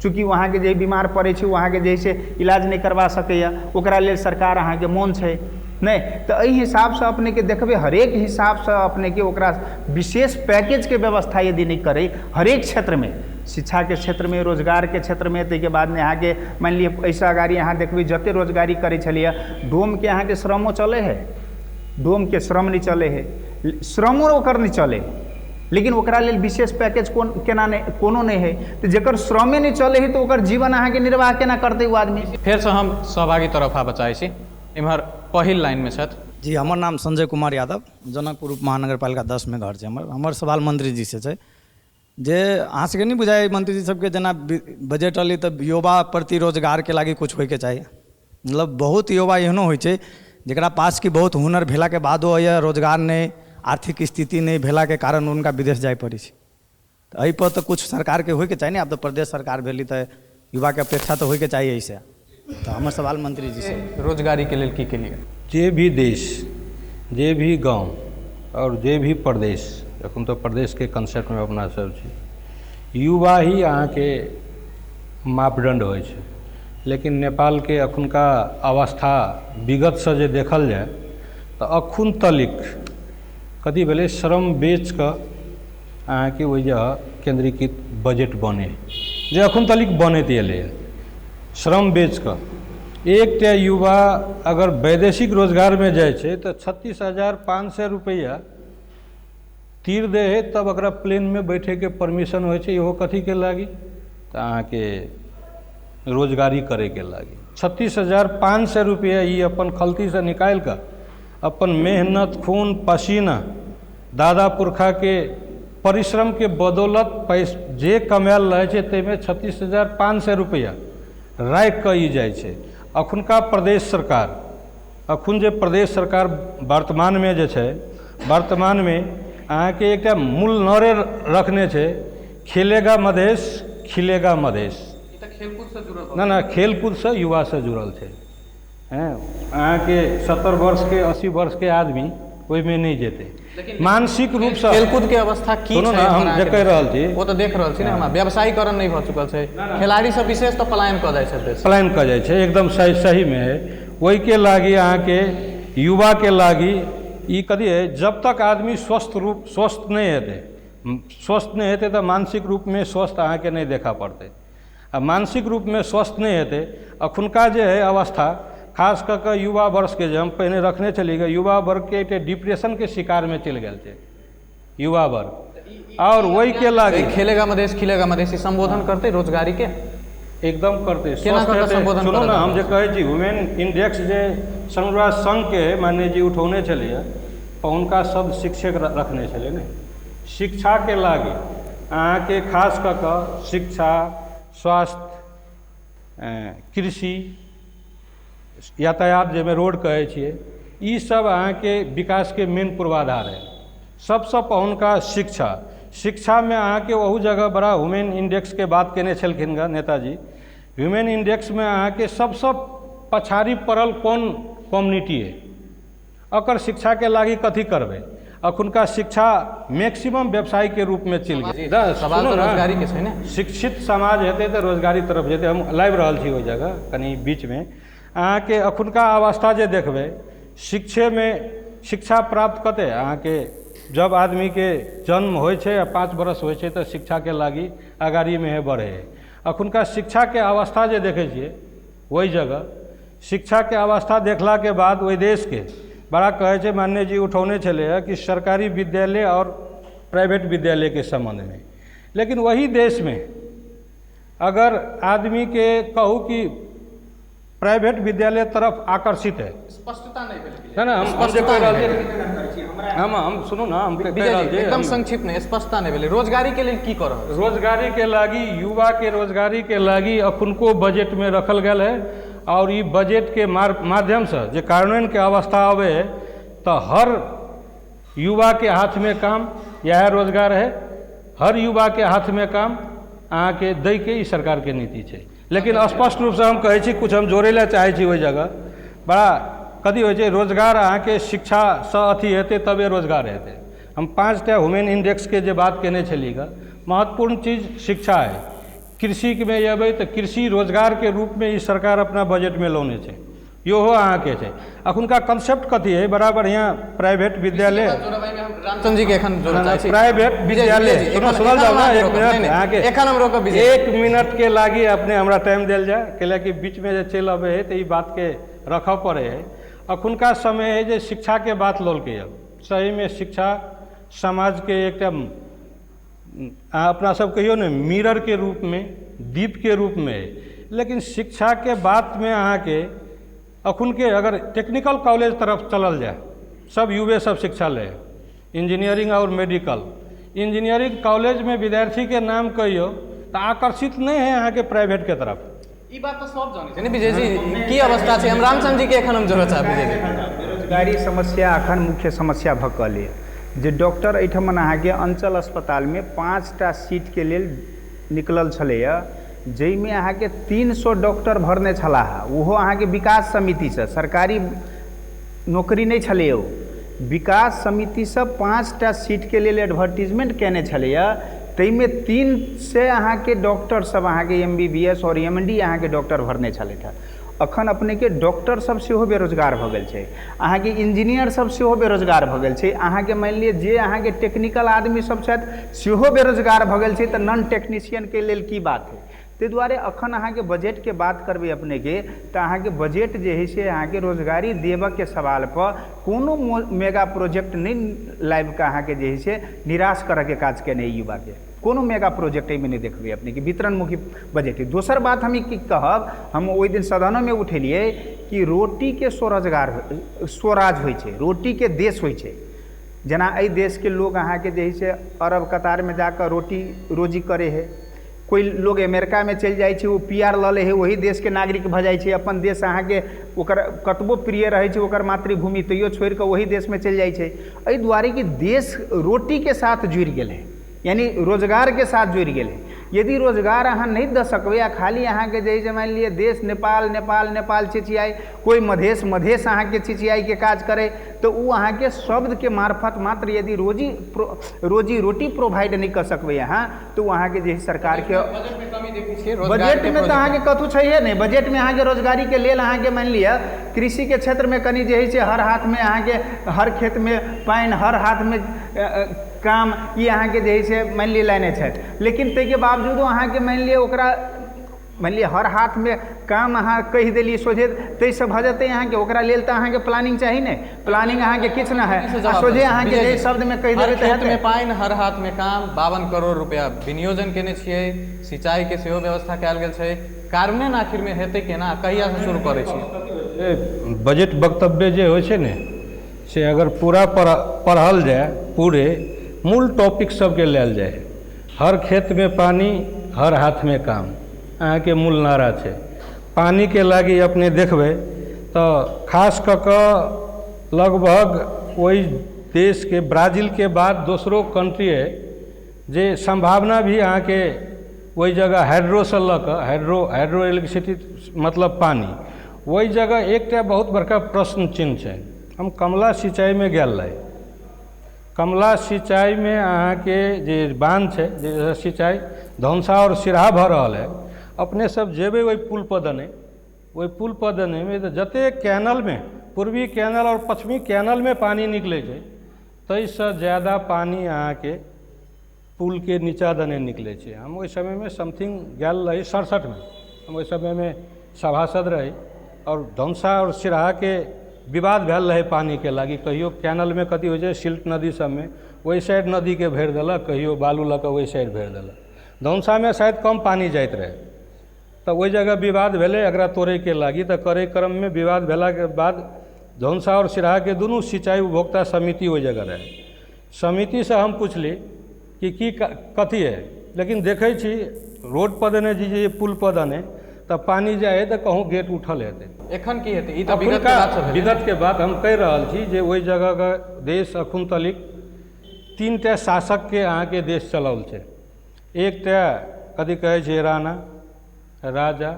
चूँकि अहाँके जे बीमार पड़ै छै ओ अहाँके जे है से इलाज नहि करवा सकैए, ओकरा लेल सरकार अहाँके मौन छै नहि। तऽ एहि हिसाबसँ अपनेके देखबै हरेक हिसाबसँ अपनेके ओकरा विशेष पैकेजके व्यवस्था यदि नहि करै हरेक क्षेत्रमे, शिक्षाके क्षेत्रमे, रोजगारके क्षेत्रमे, ताहिके बादमे अहाँके मानि लिअ एहिसँ अगाड़ी अहाँ देखबै जतेक रोजगारी करै छलियै डोमके अहाँके श्रमो चलै हइ, डोमके श्रम नहि चलै हइ, श्रमो ओकर नहि चलै, लेकिन ओकरा लेल विशेष पैकेज कोन केना नहि कोनो नहि हइ, तऽ जकर श्रमे नहि चलै हइ तऽ ओकर जीवन अहाँके निर्वाह केना करतै ओ आदमी। फेरसँ हम सहभागी तरफ आबऽ चाहै छी, एम्हर पहिल लाइनमे छथि। जी, हमर नाम संजय कुमार यादव, जनकपुर उप महानगरपालिका 10 में घर छै हमर। हमर सवाल मंत्रीजी से छै जे अहाँ सबके नहि बुझाइ मंत्रीजी सबके जेना बजट अलै तऽ युवा प्रति रोजगारके लागि कुछ होइके चाही, मतलब बहुत युवा एहनो होइ छै जकरा पास कि बहुत हुनर भेलाके बादो होइए रोजगार नहि, आर्थिक स्थिति नहि भेलाके कारण हुनका विदेश जाय पड़ै छै। तऽ एहिपर तऽ किछु सरकारके होइके चाही ने। आब तऽ प्रदेश सरकार भेली तऽ युवाके अपेक्षा तऽ होइके चाही एहिसँ। तऽ हमर सवाल मंत्री जी से, रोजगारीके लेल की केलियै? जे भी देश, जे भी गाँव आओर जे भी प्रदेश, एखन तऽ प्रदेशके कंसेप्टमे अपना सब छी, युवा ही अहाँके मापदण्ड होइ छै। लेकिन नेपालके एखुनका अवस्था विगतसँ जे देखल जाय तऽ अखुन तलिक कथी भेलै, श्रम बेच कऽ अहाँके ओहि जगह केन्द्रीकृत बजट बने, जे अखुन तलिक बनैत एलैए। श्रम बेच कऽ एकटा युवा अगर वैदेशिक रोजगारमे जाइ छै तऽ 36,500 रुपैआ तीर दै है, तब ओकरा प्लेनमे बैठेके परमिशन होइ छै। इहो कथीके लागी? तऽ अहाँके रोजगारी करैके लागी। 36,500 रुपैआ ई अपन खलतीसँ निकालि कऽ अपन मेहनत, खून पसीना, दादा पुरखाके परिश्रमके बदौलत पैस जे कमायल रहै छै, ताहिमे 36,500 रुपैआ राखि कऽ ई जाइ छै। अखुनका प्रदेश सरकार, अखुन जे प्रदेश सरकार वर्तमानमे जे छै, वर्तमानमे अहाँके एकटा मूल नारे रखने छै, खेलेगा मधेश, खिलेगा मधेश। ना ना, खेलकूदसँ युवासँ जुड़ल छै। हँ, अहाँके 70 वर्षके, 80 वर्षके आदमी ओहिमे नहि जेतै मानसिक रूपसँ। खेलकूद के अवस्था की सुनू छै? ने, हम हमरा जे कहि रहल छी, ओ तऽ देख रहल छी ने हमरा। व्यवसायीकरण नहि भऽ चुकल छै। खेलाड़ी सब विशेष तऽ पलायन कऽ जाइ छै देश। पलायन कऽ जाइ छै, एकदम सही सहीमे है। ओहिके लागि अहाँके युवाके लागि ई कथी है, जब तक आदमी स्वस्थ रूप स्वस्थ नहि हेतै, स्वस्थ नहि हेतै तऽ मानसिक रूपमे स्वस्थ अहाँके नहि देखा पड़तै। आ मानसिक रूपमे स्वस्थ नहि हेतै, अखुनका जे है अवस्था, खास कऽ कऽ युवा वर्षके जे हम पहिने रखने छलियै, युवा वर्गके एकटा डिप्रेशनके शिकारमे चलि गेल छै युवा वर्ग आओर ओहिके लागि खेलेगा मधेश, खिलेगा मधेश, ई संबोधन करतै रोजगारी के? एकदम करतै। केना स्वस्थ कऽ कऽ हेतै। संबोधन सुनू ने, करत? हम जे कहै छी, ह्यूमन इंडेक्स जे संयुक्त संघके माननीय जी उठौने छलैए, हुनका शब्द शिक्षक रखने छलै ने। शिक्षाके लागि अहाँके खास कऽ कऽ शिक्षा, स्वास्थ्य, कृषि, यातायात जाहिमे रोड कहै छियै, ई सब अहाँके विकासके मेन पूर्वाधार है। सबसँ पहिलुका शिक्षा। शिक्षामे अहाँके ओहू जगह बड़ा ह्यूमन इंडेक्सके बात केने छलखिन गऽ नेताजी। ह्यूमन इंडेक्समे अहाँके सबसँ पछाड़ी पड़ल कोन कम्युनिटी है, ओकर शिक्षाके लागि कथी करबै? अखुनका शिक्षा मैक्सिमम व्यवसायके रूपमे चलि गेल। सवाल सुनू तऽ ने, रोजगारी के छै ने। शिक्षित समाज हेतै तऽ रोजगारी तरफ जेतै। हम लाबि रहल छी ओहि जगह कनि बीचमे। अहाँके अखुनका अवस्था जे देखबै शिक्षेमे, शिक्षा प्राप्त कतै अहाँके, जब आदमीके जन्म होइ छै आ 5 बरस होइ छै तऽ शिक्षाके लागि अगाड़ीमे है बढ़ै है। अखुनका शिक्षाके अवस्था जे देखै छियै, ओहि जगह शिक्षाके अवस्था देखलाके बाद ओहि देशके बड़ा कहै छै, माननीय जी उठौने छलै कि सरकारी विद्यालय आओर प्राइवेट विद्यालयके सम्बन्धमे। लेकिन वही देशमे अगर आदमीके कहू कि प्राइवेट विद्यालय तरफ आकर्षित है। स्पष्टता नहि भेलै। ना ना, हम जे कहि रहल छी, हम सुनू ने, हम कहि विजय रहल जी, छी एकदम संक्षिप्त में, स्पष्टता नहि भेलै। रोजगारी के लेल की कऽ रहल छी? रोजगारी के लागि, युवा के रोजगारी के लागि अखुनको बजटमे रखल गेल है और ई बजट के माध्यमसँ जे कार्यान्वयनके अवस्था आबै है तऽ हर युवा के हाथमे काम, इएह रोजगार है, हर युवा के हाथमे काम अहाँके दैके ई सरकारके नीति छै। लेकिन स्पष्ट रूपसँ हम कहै छी, किछु हम जोड़ै लए चाहै छी ओहि जगह। बड़ा कथी होइ छै, रोजगार अहाँके शिक्षासँ अथी हेतै तबे रोजगार हेतै। हम 5टा ह्यूमन इंडेक्सके जे बात केने छलियै गऽ, महत्वपूर्ण चीज शिक्षा है। कृषिमे अयबै तऽ कृषि रोजगारके रूपमे ई सरकार अपना बजटमे लौने छै। इहो अहाँके छै। अखुनका कंसेप्ट कथी है, बड़ा बढ़िआँ प्राइवेट विद्यालय रामचंद्र जी के एखन जोड़ऽ चाहै छी। प्राइवेट विजय जी, विद्यालय विजय जी, सुनू, एखन सुनल एखन जाउ हम ने, अहाँके एक रोकब। मिनट। नहि, नहि, अहाँके एखन हम रोकब विजय जी। एक मिनटके लागि अपने हमरा टाइम देल जाय, कैलाकि बीचमे जे चलि अबै है तऽ ई बातके रखऽ पड़ै है। अखुनका समय है जे शिक्षाके बात लौलकै। सहीमे शिक्षा समाजके एकटा, अहाँ अपना सब कहियौ ने, मिररके रूपमे, दीपके रूपमे है। लेकिन शिक्षाके बातमे अहाँके अखुनके अगर टेक्निकल कॉलेज तरफ चलल जाय, सब युवे सब शिक्षा लै इंजीनियरिंग और मेडिकल। इंजीनियरिंग कॉलेजमे विद्यार्थीके नाम कहियौ तऽ आकर्षित नहि है अहाँके प्राइवेटके तरफ। ई बात तऽ सब जानै छै ने विजय जी, की अवस्था छै। हम रामचंद्र जी के एखन हम जोड़ऽ चाहब, विजय जी। बेरोजगारी समस्या अखन मुख्य समस्या भऽ गेल। जे डॉक्टर एहिठमन अहाँके अञ्चल अस्पतालमे 5टा सीटके लेल निकलल छलैए, जाहिमे अहाँके 300 डॉक्टर भरने छलाह, ओहो अहाँके विकास समितिसँ, सरकारी नौकरी नहि छलैए ओ, विकास समितिसँ 5टा सीटके लेल एडवर्टीजमेंट कयने छलैए, ताहिमे 300 अहाँके डॉक्टर सब अहाँके MBBS आओर MD अहाँके डॉक्टर भरने छलथि हँ। अखन अपनेके डॉक्टर सब सेहो बेरोजगार भऽ गेल छै, अहाँके इंजीनियर सब सेहो बेरोजगार भऽ गेल छै, अहाँके मानि लिअ जे अहाँके टेक्निकल आदमी सब छथि सेहो बेरोजगार भऽ गेल छै, तऽ नॉन टेक्नीशियनके लेल की बात है। ताहि दुआरे अखन अहाँके बजटके बात करबै अपनेके तऽ अहाँके बजट जे हइ से अहाँके रोजगारी देबऽके सवालपर कोनो मेगा प्रोजेक्ट नहि लाबिकऽ अहाँके जे हइ से निराश करऽके काज केने युवाके, कोनो मेगा प्रोजेक्ट एहिमे नहि देखबै अपनेके, वितरणमुखी बजट। दोसर बात हम ई की कहब, हम ओहि दिन सदनोमे उठेलियै कि रोटीके स्वरोजगार स्वराज होइ छै, रोटीके देश होइ छै। जेना एहि देशके लोग अहाँके जे हइ से अरब कतारमे जाकऽ रोटी रोजी करै हइ, कोइ लोग अमेरिकामे चलि जाइ छै ओ PR लऽ लै हइ, ओही देशके नागरिक भऽ जाइ छै, अपन देश अहाँके ओकर कतबो प्रिय रहै छै ओकर मातृभूमि तैयो छोड़िकऽ ओही देशमे चलि जाइ छै। एहि दुआरे कि देश रोटीके साथ जुड़ि गेल हइ, यानी रोजगारके साथ जुड़ि गेल हइ। यदि रोजगार अहाँ नहि दऽ सकबै आ खाली अहाँके जे हइ मानि लिअ देश नेपाल नेपाल नेपाल चिचियाइ, कोइ मधेश मधेश अहाँके चिचियाइके काज करै, तऽ ओ अहाँके शब्दके मार्फत मात्र यदि रोजी रोटी प्रोवाइड नहि कऽ सकबै अहाँ, तऽ ओ अहाँके जे सरकारके बजटमे तऽ अहाँके कतहु छैहे नहि। बजटमे अहाँके रोजगारीके लेल अहाँके मानि लिअ कृषिके क्षेत्रमे कनि जे हइ से हर हाथमे अहाँके हर खेतमे पानि, हर हाथमे काम, ई अहाँके जे हइ से मानि लिअ लाने छथि, लेकिन ताहिके बावजूदो अहाँके मानि लिअ ओकरा मानि लिअ हर हाथमे काम अहाँ कहि देलियै सोझे ताहिसँ भऽ जेतै अहाँके, ओकरा लेल तऽ अहाँके प्लानिंग चाही ने, प्लानिंग अहाँके किछु नहि है, सोझे अहाँके जे शब्दमे कहि देबै तऽ खेतमे पानि हर हाथमे काम, 52 करोड़ रुपया विनियोजन केने छियै, सिंचाईके सेहो व्यवस्था कयल गेल छै, कार्यान्वयन आखिरमे हेतै केना, कहियासँ शुरू करै छियै? बजट वक्तव्य जे होइ छै ने से अगर पूरा पढ़ल जाय, पूरे मूल टॉपिक सबके लेल जाय, हर खेतमे पानि हर हाथमे काम अहाँके मूल नारा छै। पानिके लागि अपने देखबै तऽ खास कऽ कऽ लगभग ओहि देशके ब्राजीलके बाद दोसरो कंट्री है जे सम्भावना भी अहाँके ओहि जगह हाइड्रोसँ लऽ कऽ हाइड्रो इलेक्ट्रिसिटी मतलब पानि, ओहि जगह एकटा बहुत बड़का प्रश्न चिन्ह छै। हम कमला सिंचाइमे गेल रही, कमला सिंचाइमे अहाँके जे बान्ध छै जे सिंचाइ धनसा आओर सिरहा भऽ रहल है, अपने सब जेबै ओहि पुल पर दने, ओहि पुल पर दनेमे तऽ जतेक कैनलमे पूर्वी कैनल आओर पश्चिमी कैनलमे पानि निकलै छै ताहिसँ ज्यादा पानि अहाँके पुलके नीचा दने निकलै छै। हम ओहि समयमे समथिंग गेल रही 67मे, हम ओहि समयमे सभासद रही आओर धनसा आओर सिरहाके विवाद भेल रहै पानिके लागि। कहियो कैनलमे कथी होइ छै सिल्ट नदी सबमे ओहि साइड नदीके भरि देलक, कहियो बालू लऽ कऽ ओहि साइड भरि देलक, धनसामे शायद कम पानि जाइत रहै, तऽ ओहि जगह विवाद भेलै एकरा तोड़ैके लागि। तऽ करै क्रममे विवाद भेलाके बाद धनसा आओर सिरहाके दुनू सिंचाई उपभोक्ता समिति ओहि जगह रहै, समितिसँ हम पुछली कि की कथी है, लेकिन देखै छी रोड पर देने जे पुल पर देने तऽ पानि जाइ है तऽ कहूँ गेट उठल हेतै। एखन की हेतै? ई तऽ विगत के बात सब विगत के बात हम कहि रहल छी जे ओहि जगहके देश अखन तलिक 3टा शासकके अहाँके देश चलाओल छै। एकटा कथी कहै छै राणा राजा,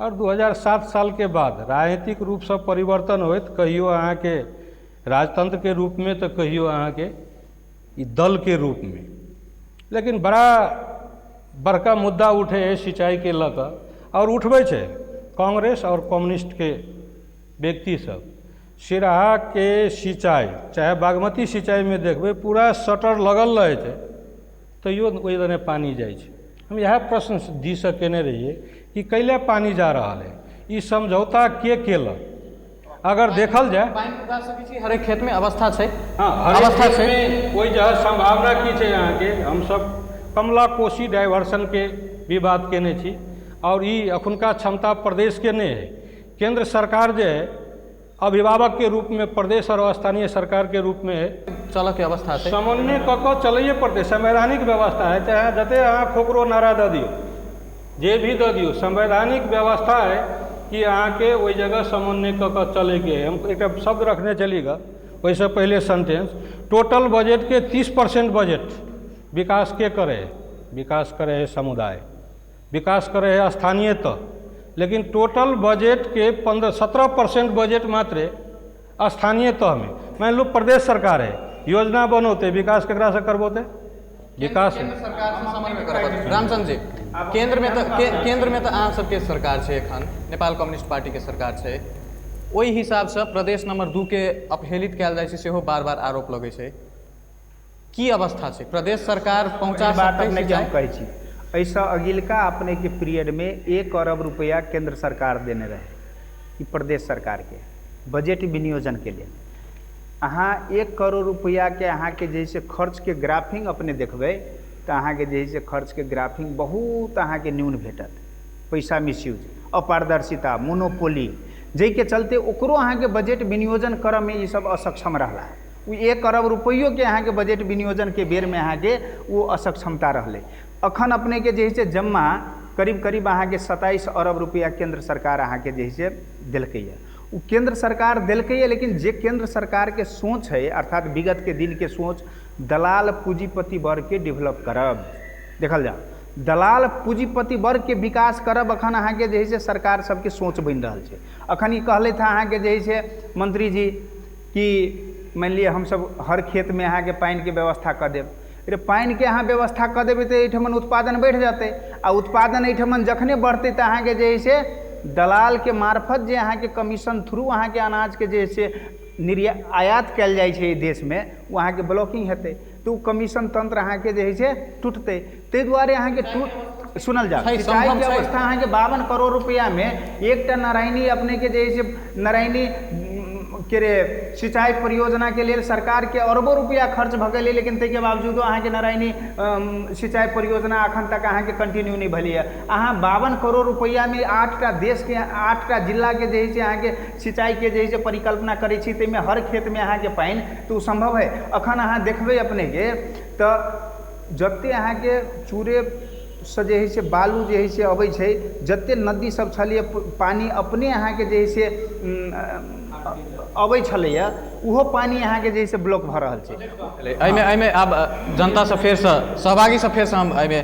आओर 2007 सालके बाद राजनीतिक रूपसँ परिवर्तन होइत, कहियो अहाँके राजतंत्रके रूपमे तऽ कहियो अहाँके ई दलके रूपमे, लेकिन बड़ा बड़का मुद्दा उठे है सिंचाईके लऽ कऽ, आओर उठबै छै कांग्रेस आओर कम्युनिस्टके व्यक्ति सब। सिरहाके सिंचाई चाहे बागमती सिंचाईमे देखबै पूरा शटर लगल रहै छै तैयो ओहि दने पानि जाइ छै। हम इएह प्रश्न जीसँ केने रहियै कि कैले पानि जा रहल है, ई समझौता के केलक? अगर देखल जाय पानि उगा सकै छी हरेक खेतमे, अवस्था छै, हँ अवस्था छै, ओहि जगह सम्भावना की छै अहाँके? हमसब कमला कोसी डाइवर्सनके भी बात केने छी, आओर ई अखुनका क्षमता प्रदेशके नहि है। केंद्र सरकार जे है अभिभावकके रूपमे प्रदेश आओर स्थानीय सरकारके रूपमे है, चलऽके अवस्था छै, समन्वय कऽ कऽ चलैए पड़तै। संवैधानिक व्यवस्था है, चाहे जते अहाँ खोकरो नारा दऽ दियौ, जे भी दऽ दियौ, संवैधानिक व्यवस्था है कि अहाँके ओहि जगह समन्वय कऽ कऽ चलैके है। हम एकटा शब्द रखने चली गऽ, ओहिसँ पहिले सेंटेंस, टोटल बजटके 30% बजट विकास के करै है? विकास करै है समुदाय, विकास करै है स्थानीय तह, लेकिन टोटल बजटके 15-17% बजट मात्र स्थानीय तहमे। मानि लू प्रदेश सरकार है, योजना बनौतै, विकास केकरासँ करबौतै? विकास केंद्र सरकार से समन्वय करऽ पड़त। रामचंद्र जी, केंद्र में तऽ अहाँ सबके सरकार छै, एखन नेपाल कम्युनिस्ट पार्टीके सरकार छै। ओहि हिसाबसँ प्रदेश नंबर 2 के अपहेलित कयल जाइ छै, सेहो बार बार आरोप लगै छै। की अवस्था छै? प्रदेश सरकार पहुँचा ई बात सकतै अपनेके हम सिंचाई? कहै छी, एहिसँ अगिलका अपनेके पीरियडमे 1 अरब रुपैआ केन्द्र सरकार देने रहै ई प्रदेश सरकारके बजट विनियोजनके लेल। अहाँ 1 करोड़ रुपैआके अहाँके जे है से खर्चके ग्राफिंग अपने देखबै तऽ अहाँके जे है से खर्चके ग्राफिंग बहुत अहाँके न्यून भेटत। पैसा मिसयूज, अपारदर्शिता, मोनोपोली, जाहिके चलते ओकरो अहाँके बजट विनियोजन करऽमे ईसब असक्षम रहला। ओ 1 अरब रुपैओके अहाँके बजट विनियोजनके बेरमे अहाँके ओ असक्षमता रहलै। अखन अपनेके जे है से जम्मा करीब करीब अहाँके 27 अरब रुपैआ केन्द्र सरकार अहाँके जे है से देलकैए। ओ केन्द्र सरकार देलकैए, लेकिन जे केन्द्र सरकारके सोच है, अर्थात विगतके दिनके सोच, दलाल पूँजीपति वर्गके डेवलप करब। देखल जाउ, दलाल पूँजीपति वर्गके विकास करब अखन अहाँके जे है से सरकार सबके सोच बनि रहल छै। अखन ई कहलथि हँ अहाँके जे है से मंत्री जी कि मानि लिअ हमसब हर खेतमे अहाँके पानिके व्यवस्था कऽ देब। रे, पानिके अहाँ व्यवस्था कऽ देबै तऽ एहिठमन उत्पादन बढ़ि जेतै आ उत्पादन एहिठमन जखने बढ़तै तऽ अहाँके जे है से दलालके मार्फत जे अहाँके कमीशन थ्रू अहाँके अनाजके जे है से आयात कयल जाइ छै एहि देशमे, ओ अहाँके ब्लॉकिंग हेतै, तऽ ओ कमीशन तंत्र अहाँके जे है से टूटतै। ताहि दुआरे अहाँके टूट सुनल जाउ। छै, सिंचाइके सम्भव छै। अवस्था अहाँके 52 करोड़ रुपैआमे एकटा नारायणी अपनेके जे है से नारायणी के रे सिंचाई परियोजनाके लेल सरकारके अरबो रुपैआ खर्च भऽ गेलै, लेकिन ताहिके बावजूदो अहाँके नारायणी सिंचाई परियोजना अखन तक अहाँके कंटिन्यू नहि भेलैए। अहाँ 52 करोड़ रुपैआमे आठटा देशके आठटा जिलाके जे है से अहाँके सिंचाइके जे है से परिकल्पना करै छी, ताहिमे हर खेतमे अहाँके पानि, तऽ ओ सम्भव है? अखन अहाँ देखबै अपनेके तऽ जते अहाँके चूरेसँ जे है से बालू जे है से अबै छै, जते नदी सब छलैए, पानि अपने अहाँके जे है से अबै छलैए, ओहो पानि अहाँके जे है से ब्लॉक भऽ रहल छै। एहिमे एहिमे आब जनतासँ फेरसँ, सहभागीसँ फेरसँ हम एहिमे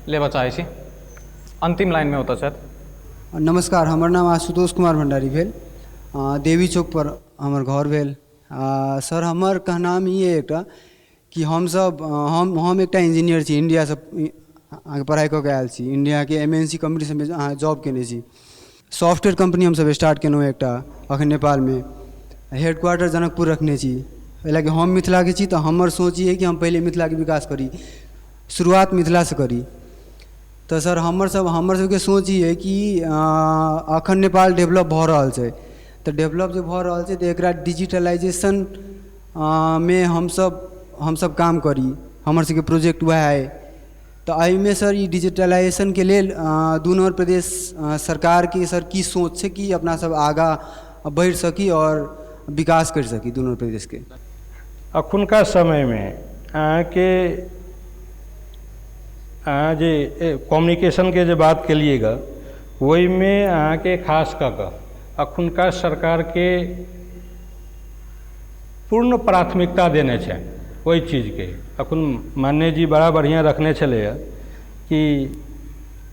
लेबऽ चाहै छी। अन्तिम लाइनमे ओतऽ छथि। नमस्कार, हमर नाम आशुतोष कुमार भण्डारी भेल। देवी चौकपर हमर घर भेल। सर, हमर कहनाम ई अइ एकटा कि हमसब हम एकटा इंजीनियर छी। इण्डियासँ अहाँके पढ़ाइ कऽ के आयल छी। इण्डियाके एम एन सी कम्पनी सबमे अहाँ जॉब केने छी। सॉफ्टवेयर कम्पनी हमसब स्टार्ट केलहुँ एकटा। अखन नेपालमे हेडक्वार्टर जनकपुर रखने छी। एहि लए कऽ हम मिथिलाके छी, तऽ हमर सोच ई अइ कि हम पहिले मिथिलाके विकास करी, शुरुआत मिथिलासँ करी। तऽ सर, हमर सबके सोच ई अइ कि अखन नेपाल डेवलप भऽ रहल छै, तऽ डेवलप जे भऽ रहल छै तऽ एकरा डिजिटलाइजेशन मे हमसब काम करी। हमर सबके प्रोजेक्ट वएह अइ। तऽ एहिमे सर, ई डिजिटलाइजेशनके लेल 2 नम्बर प्रदेश सरकारके सर की सोच छै कि अपना सब आगाँ बढ़ि सकी आओर विकास करि सकी 2 नम्बर प्रदेशके? अखुनका समयमे अहाँके अहाँ जे कम्युनिकेशनके जे बात केलियै गऽ, ओहिमे अहाँके खास कऽ कऽ अखुनका सरकारके पूर्ण प्राथमिकता देने छनि ओहि चीजके। अखन माननीय जी बड़ा बढ़िआँ रखने छलैए कि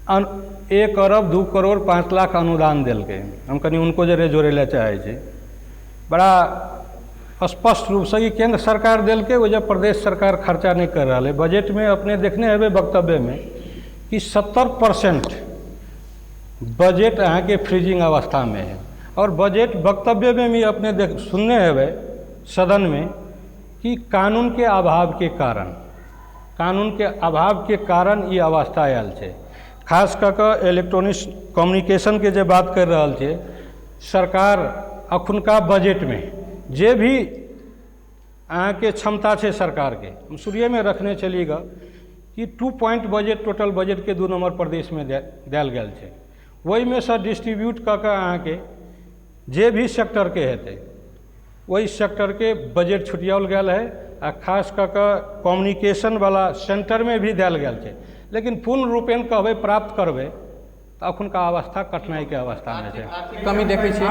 1 अरब 2 करोड़ 5 लाख अनुदान देलकै। हम कनि हुनको जरे जोड़ै लए चाहै छी। बड़ा स्पष्ट रूपसँ ई केन्द्र सरकार देलकै, ओहि जे प्रदेश सरकार खर्चा नहि कर रहल है बजटमे। अपने देखने हेबै वक्तव्यमे कि 70% बजट अहाँके फ्रीजिंग अवस्थामे है आओर बजट वक्तव्यमे भी अपने देख सुनने हेबै सदनमे कि कानूनके अभावके कारण, कानूनके अभावके कारण ई अवस्था आयल छै। खास कऽ कऽ इलेक्ट्रॉनिक्स कम्युनिकेशनके जे बात करि रहल छियै, सरकार अखुनका बजटमे जे भी अहाँके क्षमता छै सरकारके, हम शुरुएमे रखने छलियै गऽ कि 2 पॉइंट बजट, टोटल बजटके 2 नम्बर प्रदेशमे देल गेल छै। ओहिमे सँ डिस्ट्रीब्यूट कऽ कऽ अहाँके जे भी सेक्टरके हेतै, ओहि सेक्टरके बजट छुटियाओल गेल है आ खास कऽ कऽ कम्युनिकेशनवला सेंटरमे भी देल गेल छै, लेकिन पूर्ण रूपेण कहबै प्राप्त करबै। तऽ अखुनका अवस्था कठिनाइके अवस्थामे छै। कमी देखै छी,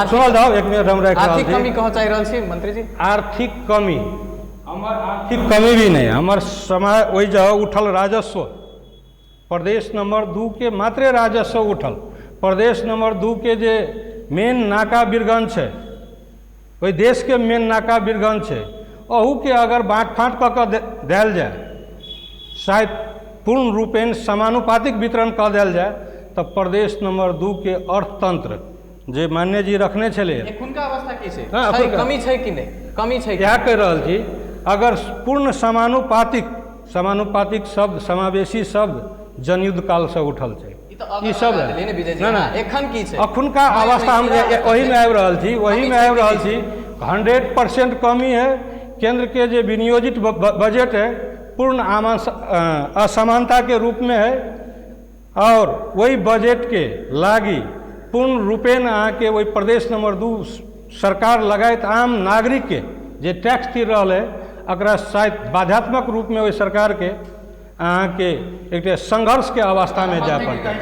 सुनल जाउ, एक मिनट हम राखि रहल आर्थिक छी। कमी कहऽ चाहि रहल छी मंत्री जी? आर्थिक कमी, हमर आर्थिक कमी भी नहि, हमर समय ओहि जगह उठल राजस्व प्रदेश नंबर 2 के मात्रे राजस्व उठल। प्रदेश नंबर 2 के जे मेन नाका बीरगंज छै, ओहि देशके मेन नाका बीरगंज छै, अहूके अगर बाँट फाँट कऽ कऽ देल जाय, शायद पूर्ण रूपेण समानुपातिक वितरण कऽ देल जाय, तऽ प्रदेश नंबर 2 के अर्थतंत्र जे मान्य जी रखने छलै, एखुनका अवस्था की छै? हाँ, छै, एखुनका- कमी छै कि नहि? कमी छै कि इएह कहि रहल छी, अगर पूर्ण समानुपातिक, समानुपातिक शब्द, समावेशी शब्द जनयुद्ध कालसँ उठल छै, ई तऽ अगर ई सब लगा देलियै ने विजय जी, ना, ना। अहाँ। एखन की छै? अखुनका अवस्था हम ओहीमे आबि रहल छी, ओहीमे आबि रहल छी। 100% कमी है। केंद्र के जे विनियोजित बजट है पूर्ण असमानता के रूप में है, और वही बजट के लागी पूर्ण रूपेण अहाँके ओहि प्रदेश नंबर 2 सरकार लगायत आम नागरिक के जे टैक्स तिर रहल है, एकरा शायद बाध्यात्मक रूप में ओहि सरकार के अहाँके एक संघर्ष के अवस्था में जाय पड़तै।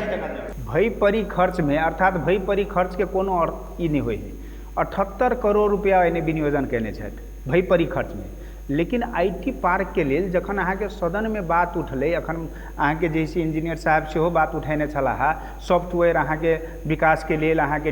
भई परी खर्च में, अर्थात भई परी खर्च के कोनो अर्थ ई नहि होइ है। 78 करोड़ रुपया एने विनियोजन कयने छथि भई परी खर्च में, लेकिन IT park के लेल जखन अहाँके सदनमे बात उठलै, अखन अहाँके जैसे इंजीनियर साहब सेहो बात उठेने छलाह, सॉफ्टवेयर अहाँके विकासके लेल, अहाँके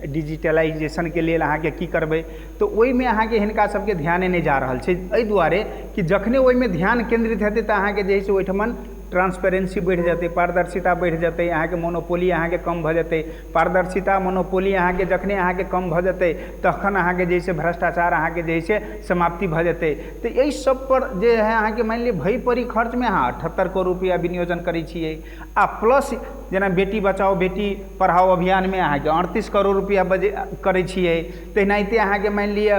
डिजिटलाइजेशनके लेल अहाँके की करबै, तऽ ओहिमे अहाँके हिनका सबके ध्याने नहि जा रहल छै। एहि दुआरे कि जखने ओहिमे ध्यान केन्द्रित हेतै तऽ अहाँके जे है से ओहिठमन ट्रांसपेरेंसी बढ़ि जेतै, पारदर्शिता बढ़ि जेतै, अहाँके मोनोपोली अहाँके कम भऽ जेतै। पारदर्शिता मोनोपोली अहाँके जखने अहाँके कम भऽ जेतै तखन अहाँके जे है से भ्रष्टाचार अहाँके जे है से समाप्ति भऽ जेतै। तऽ एहि सब पर जे है अहाँके मानि लिअ भई परी खर्चमे अहाँ 78 करोड़ रुपया विनियोजन करै छियै, आ प्लस जेना बेटी बचाओ बेटी पढ़ाओ अभियानमे अहाँके 38 करोड़ रुपया बजे करै छियै। तेनाहिते अहाँके मानि लिअ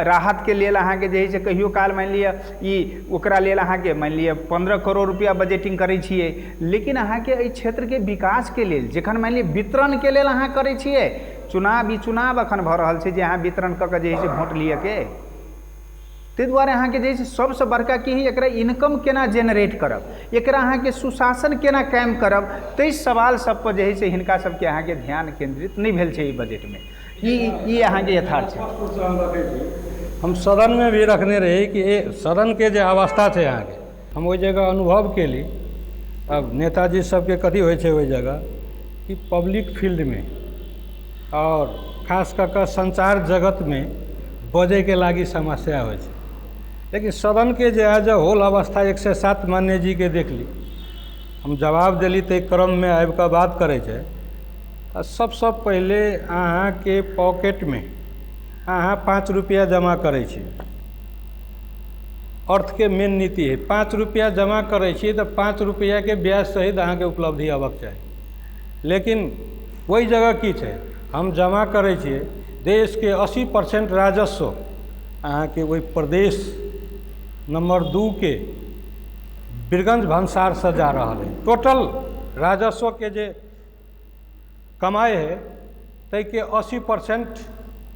राहतके लेल अहाँके जे है से कहियो काल मानि लिअ ई ओकरा लेल अहाँके मानि लिअ 15 करोड़ रुपया बजटिंग करै छियै। लेकिन अहाँके एहि क्षेत्रके विकासके लेल जखन मानि लिअ वितरणके लेल अहाँ करै छियै, चुनाव ई चुनाव अखन भऽ रहल छै जे अहाँ वितरण कऽ कऽ जे है से वोट लिअके, ताहि दुआरे अहाँके जे है से सबसँ बड़का की है एकरा इनकम केना जेनरेट करब, एकरा अहाँके सुशासन केना कायम करब, ताहि सवाल सब पर जे है से हिनका सबके अहाँके ध्यान केन्द्रित नहि भेल छै ई बजटमे। ई अहाँके यथार्थ छै। हम सदनमे भी रखने रही कि सदनके जे अवस्था छै अहाँके, हम ओहि जगह अनुभव केली। अब नेताजी सबके कथी होइ छै ओहि जगह कि पब्लिक फील्डमे और खास कऽ कऽ संचार जगतमे बजैके लागि समस्या होइ छै, लेकिन सदनके जे एज अ होल अवस्था 107 मान्य जीके देखली, हम जवाब देली ताहि क्रममे आबि कऽ बात करै छै। आ सबसँ पहिले अहाँके पॉकेटमे अहाँ 5 रुपया जमा करै छी, अर्थके मेन नीति है, 5 रुपया जमा करै छी तऽ 5 रुपयाके ब्याज सहित अहाँके उपलब्धि अबक चाही। लेकिन ओहि जगह की छै, हम जमा करै छियै, देशके 80% राजस्व अहाँके ओहि प्रदेश नंबर 2 के बीरगंज भंसारसँ जा रहल है। टोटल राजस्वके जे कमाइ है ताहिके 80%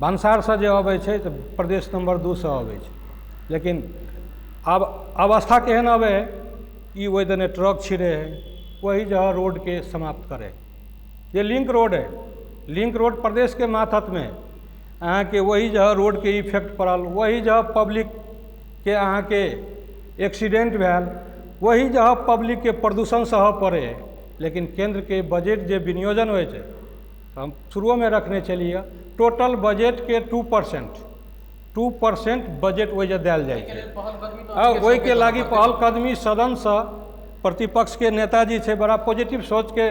भंसारसँ जे अबै छै तऽ प्रदेश नंबर 2 सँ अबै छै। लेकिन आब अवस्था केहन अबै है, ई ओहि दने ट्रक छिड़े है, वही जगह रोडके समाप्त करे। जे लिंक रोड है, लिंक रोड प्रदेशके माथतमे है, अहाँके वही जगह रोडके इफेक्ट पड़ल, वही जगह पब्लिकके अहाँके एक्सीडेंट भेल, वही जगह पब्लिकके प्रदूषण सहऽ पड़ै है। लेकिन केन्द्रके बजट जे विनियोजन होइ छै, हम शुरुओमे रखने छलियै, टोटल बजटके 2% बजट ओहि जे देल जाइ छै। आ ओहिके लागि पहल कदमी सदनसँ प्रतिपक्षके नेताजी छै, बड़ा पॉजिटिव सोचके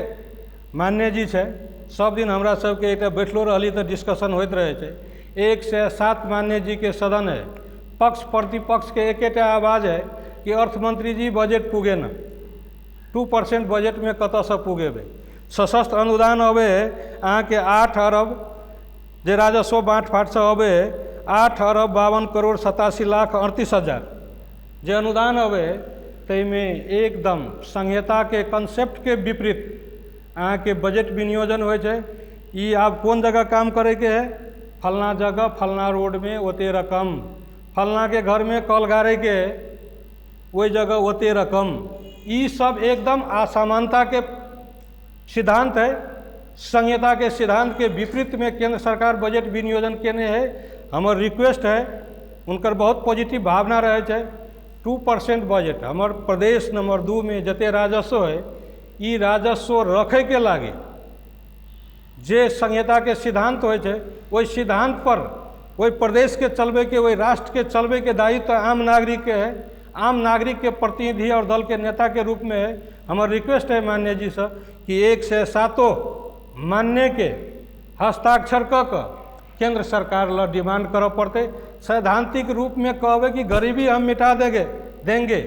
मान्य जी छै, सब दिन हमरा सबके एकटा बैठलो रहली तऽ डिस्कशन होइत रहै छै। 107 मान्य जीके सदन है, पक्ष प्रतिपक्षके एकेटा आवाज है कि अर्थमंत्री जी बजट पुगे न, 2% बजटमे कतऽसँ पुगेबै। सशस्त्र अनुदान अबै है अहाँके 8 अरब जे राजस्व बाँट फाँटसँ अबै है, 8 अरब 52 करोड़ 87 लाख 38 हजार जे अनुदान अबै है, ताहिमे एकदम संहिताके कंसेप्टके विपरीत अहाँके बजट विनियोजन होइ छै। ई आब कोन जगह काम करैके है, फलना जगह फलना रोडमे ओते रकम, फलनाके घरमे कल गाड़ैके है ओहि जगह ओते रकम, ई सब एकदम असमानताके सिद्धांत है, संहिता के सिद्धांत के विपरीत में केंद्र सरकार बजट विनियोजन केने है। हमर रिक्वेस्ट है, उनकर बहुत पॉजिटिव भावना रहे छै, 2% बजट हमर प्रदेश नंबर 2 में जते राजस्व है ई राजस्व रखे के लागे जे संहिता के सिद्धांत होइ छै ओहि सिद्धांत पर ओहि प्रदेश के चलबे के, ओहि राष्ट्र के चलबे के दायित्व आम नागरिक के है, आम नागरिक के प्रतिनिधि और दल के नेता के रूप में है। हमर रिक्वेस्ट है माननीय जी से कि 107 मान्य के हस्ताक्षर क केंद्र सरकार ल डिमांड करऽ पड़तै। सैद्धांतिक रूप में कहबै कि गरीबी हम मिटा देंगे,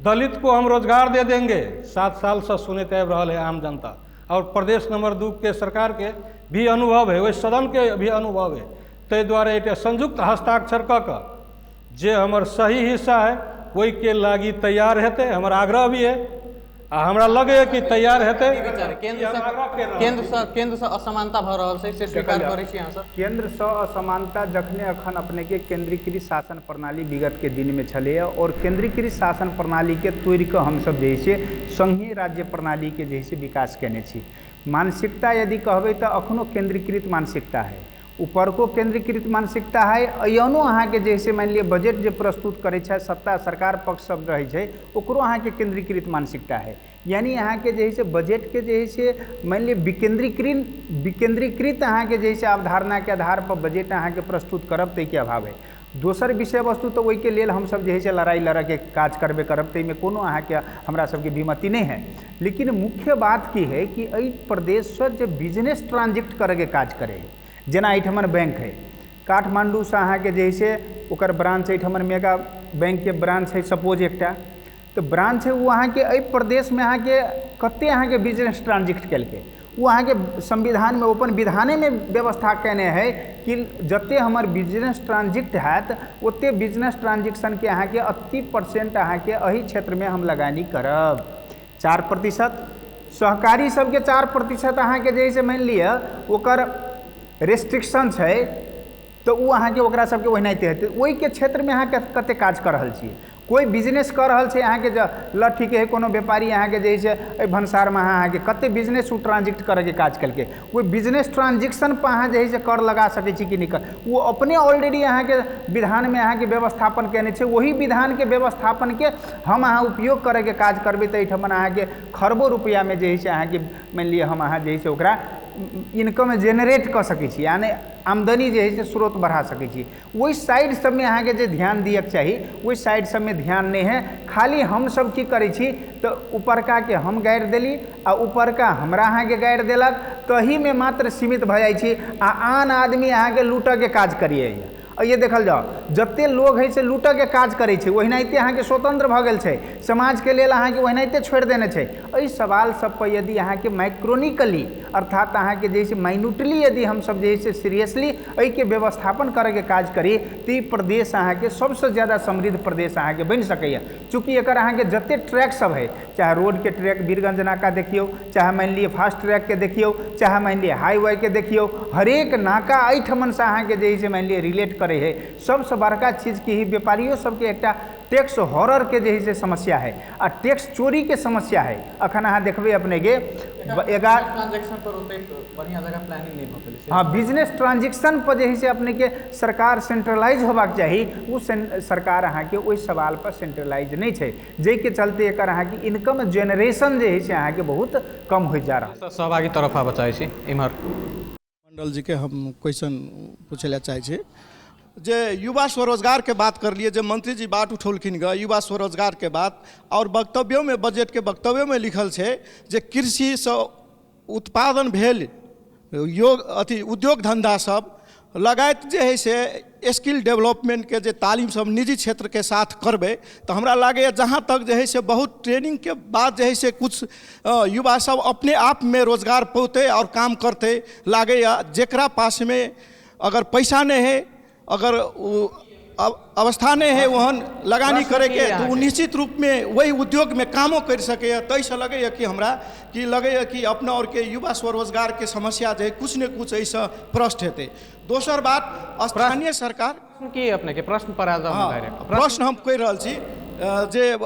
दलित को हम रोजगार दे देंगे, 7 साल से सुनते आबि रहल है आम जनता और प्रदेश नंबर 2 के सरकार के भी अनुभव है, ओहि सदन के भी अनुभव है। ताहि दुआरे एक संयुक्त हस्ताक्षर क जे हमर सही हिस्सा है ओहि के लागी तैयार हेतै, हमर आग्रह भी है आ हमरा लगैए कि तैयार हेतै। केंद्र से असमानता भऽ रहल छै से स्वीकार करै छी अहाँ सब? केंद्र से असमानता जखने अखन अपने के केंद्रीकृत शासन प्रणाली विगत के दिन में छलैए और केंद्रीकृत शासन प्रणाली के तोड़ि कऽ हमसब जे से संघीय राज्य प्रणाली के जे से विकास केने छी। मानसिकता यदि कहबै तऽ अखनो केंद्रीकृत मानसिकता है, ऊपरको केंद्रीकृत मानसिकता है, अयनो अहाँके जैसे मानि लिअ बजट जे प्रस्तुत करै छै सत्ता सरकार पक्ष सब रहै छै ओकरो अहाँके केंद्रीकृत मानसिकता है। यानी अहाँके जे है बजट के जे है मानि लिअ विकेंद्रीकृत अहाँके जे है अवधारणाके आधार पर बजट अहाँके प्रस्तुत करब ताहिके अभाव है। दोसर विषय वस्तु तऽ ओहिके लेल हमसब जे है से लड़ाइ लड़ऽके काज करबे करब, ताहिमे कोनो अहाँके हमरा सबके विमति नहि है। लेकिन मुख्य बात की है कि एहि प्रदेशसँ जे बिजनेस ट्रांजेक्ट करैके काज करै है, जेना एहिठमन बैंक है काठमाण्डूसँ अहाँके जे है से ओकर ब्रांच एहिठमन मेगा बैंकके ब्रांच है सपोज एकटा, तऽ ब्रांच है ओ अहाँके एहि प्रदेशमे अहाँके कते अहाँके बिजनेस ट्रांजेक्ट केलकै ओ अहाँके संविधानमे अपन विधानेमे व्यवस्था केने है कि जते हमर बिजनेस ट्रांजेक्ट हैत ओते बिजनेस ट्रांजेक्शनके अहाँके 80% अहाँके एहि क्षेत्रमे हम लगानी करब। 4% सहकारी सबके 4% अहाँके जे है से मानि लिअ ओकर रेस्ट्रिक्शन छै तऽ ओ अहाँके ओकरा सबके ओनाहिते हेतै। ओहिके क्षेत्रमे अहाँ कते काज कऽ रहल छियै? कोइ बिजनेस कऽ रहल छै अहाँके ल ठीक है कोनो व्यापारी अहाँके जे है एहि भन्सारमे अहाँके कते बिजनेस ओ ट्रांजेक्ट करैके काज केलकै, ओहि बिजनेस ट्रांजेक्शन पर अहाँ जे है से कर लगा सकै छी कि नहि कर, ओ अपने ऑलरेडी अहाँके विधानमे अहाँके व्यवस्थापन केने छै, ओही विधानके व्यवस्थापनके हम अहाँ उपयोग करैके काज करबै तऽ एहिठमन अहाँके खरबो रुपैआमे जे है से अहाँके मानि लिअ हम अहाँ जे है से ओकरा इनकम जेनरेट कऽ सकै छी, यानी आमदनी जे है से स्रोत बढ़ा सकै छी। ओहि साइड सबमे अहाँके जे ध्यान दियके चाही ओहि साइड सबमे ध्यान नहि है। खाली हमसब की करै छी तऽ ऊपरकाके हम गारि देली आ ऊपरका हमरा अहाँके गारि देलक, तहीमे मात्र सीमित भऽ जाइ छी आ आन आदमी अहाँके लूटऽके काज करियै। ये देखल जाओ जते लोग है से लूटऽके काज करै छै ओहिनाहिते अहाँके स्वतंत्र भऽ गेल छै, समाजके लेल अहाँके ओहिनाहिते छोड़ि देने छै। एहि सवाल सब पर यदि अहाँके माइक्रोनिकली अर्थात अहाँके जैसे माइन्यूटली यदि हमसब जे है सीरियसली एहिके व्यवस्थापन करैके काज करी तऽ ई प्रदेश अहाँके सबसँ ज़्यादा समृद्ध प्रदेश अहाँके बनि सकैए। चूँकि एकर अहाँके जते ट्रैक सब है, चाहे रोडके ट्रैक वीरगंज नाका देखियौ, चाहे मानि लिअ फास्ट ट्रैकके देखियौ, चाहे मानि लिअ हाईवे के देखियौ, हरेक नाका एहिठमनसँ अहाँके जे है से मानि लिअ रिलेट करै है। सबसँ बड़का चीज की है व्यापारियो सबके एकटा टैक्स हॉरर के जे है से समस्या है आ टैक्स चोरी के समस्या है। अखन अहाँ देखबै अपने के ट्रांजैक्शन पर ओतेक बढ़िया जगह प्लानिंग नहीं भऽ पेलै। हाँ, बिजनेस ट्रांजैक्शन पर जे है से अपने के सरकार सेंट्रलाइज होबाक चाही, ओ सरकार अहाँके ओहि सवाल पर सेंट्रलाइज नहीं छै, जाहिके चलते एकर अहाँके इनकम जेनरेशन जे है से अहाँके बहुत कम होइत जा रहल। सहभागी तरफ आबऽ चाहै छी इम्हर मंडल जी के हम क्वेश्चन पूछै लए चाहै छी जे युवा स्वरोजगारके बात करलिए, जे मंत्री जी बात उठौलखिन ग युवा स्वरोजगारके बात, और वक्तव्योमे बजटके वक्तव्योमे लिखल छै जे कृषिसँ उत्पादन भेल योग अथी उद्योग धंधा सब लगायत जे है से स्किल डेवलपमेंटके जे तालीम सब निजी क्षेत्रके साथ करबै तऽ हमरा लागैए जहाँ तक जे है से बहुत ट्रेनिंगके बाद जे है से कुछ युवा सब अपने आपमे रोजगार पौतै और काम करतै। लागैए जकरा पासमे अगर पैसा नहि है, अगर वो अवस्था नहीं है वहन लगानी करैके, तो वो निश्चित रूपमे वही उद्योगमे कामो कर सकैए। ताहिसँ लगैए कि हमरा कि लगैए कि अपना आओरके युवा स्वरोजगारके समस्या जे कुछ ने कुछ एहिसँ प्रश्न हेतै। दोसर बात स्थानीय सरकार की अपने के प्रश्न पर आ जाउ। हाँ, प्रश्न हम कहि रहल छी। जे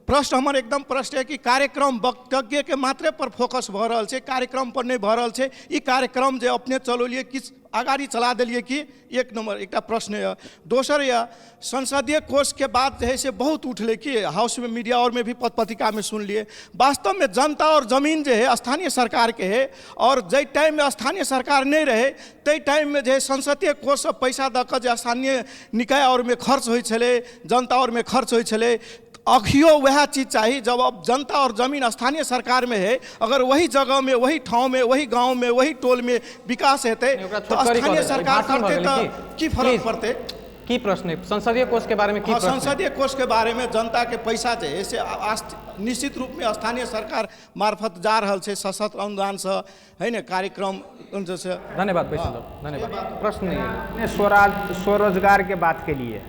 प्रश्न हमर एकदम प्रश्न है कि कार्यक्रम वक्तव्यके मात्रे पर फोकस भऽ रहल छै, कार्यक्रम पर नहि भऽ रहल छै। ई कार्यक्रम जे अपने चलौलियै किछु अगाड़ी चला देलियै कि, एक नंबर एकटा प्रश्न यऽ। दोसर यऽ संसदीय कोषके बात जे है से बहुत उठलै कि हाउसमे, मीडिया और में भी पत्र पत्रिकामे सुनलियै। वास्तवमे जनता और जमीन जे है स्थानीय सरकारके है, और जाहि टाइममे स्थानीय सरकार नहि रहै ताहि टाइममे जे है संसदीय कोषसँ पैसा दऽ कऽ जे स्थानीय निकाय आओरमे खर्च होइ छलै, जनता आओरमे खर्च होइ छलै, अखियो वएह चीज चाही। जब अब जनता और जमीन स्थानीय सरकार में है, अगर वही जगह में, वही ठाँव में, वही गांव में, वही टोल में विकास हेतै तो स्थानीय सरकार करतै तऽ की फर्क पड़तै? की प्रश्न है संसदीय कोष के बारे में? की संसदीय कोष के बारे में जनता के पैसा जे है से निश्चित रूप में स्थानीय सरकार मार्फत जा रहल छै सशस्त्र अनुदान से है ने कार्यक्रम से। धन्यवाद धन्यवाद। प्रश्न नहीं। स्वरोजगार के बात के लिए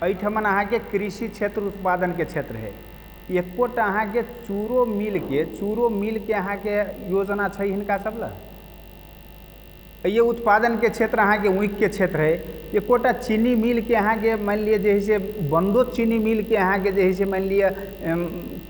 एहिठमन अहाँके कृषि क्षेत्र उत्पादन के क्षेत्र है, एकोटा अहाँके चूरो मिलके अहाँके योजना छै हिनका सब लए। ये उत्पादन के क्षेत्र अहाँके ऊख के क्षेत्र है, एकोटा चीनी मिल के अहाँके मानि लिअ जे है से बंदो चीनी मिल के अहाँके जे है से मानि लिअ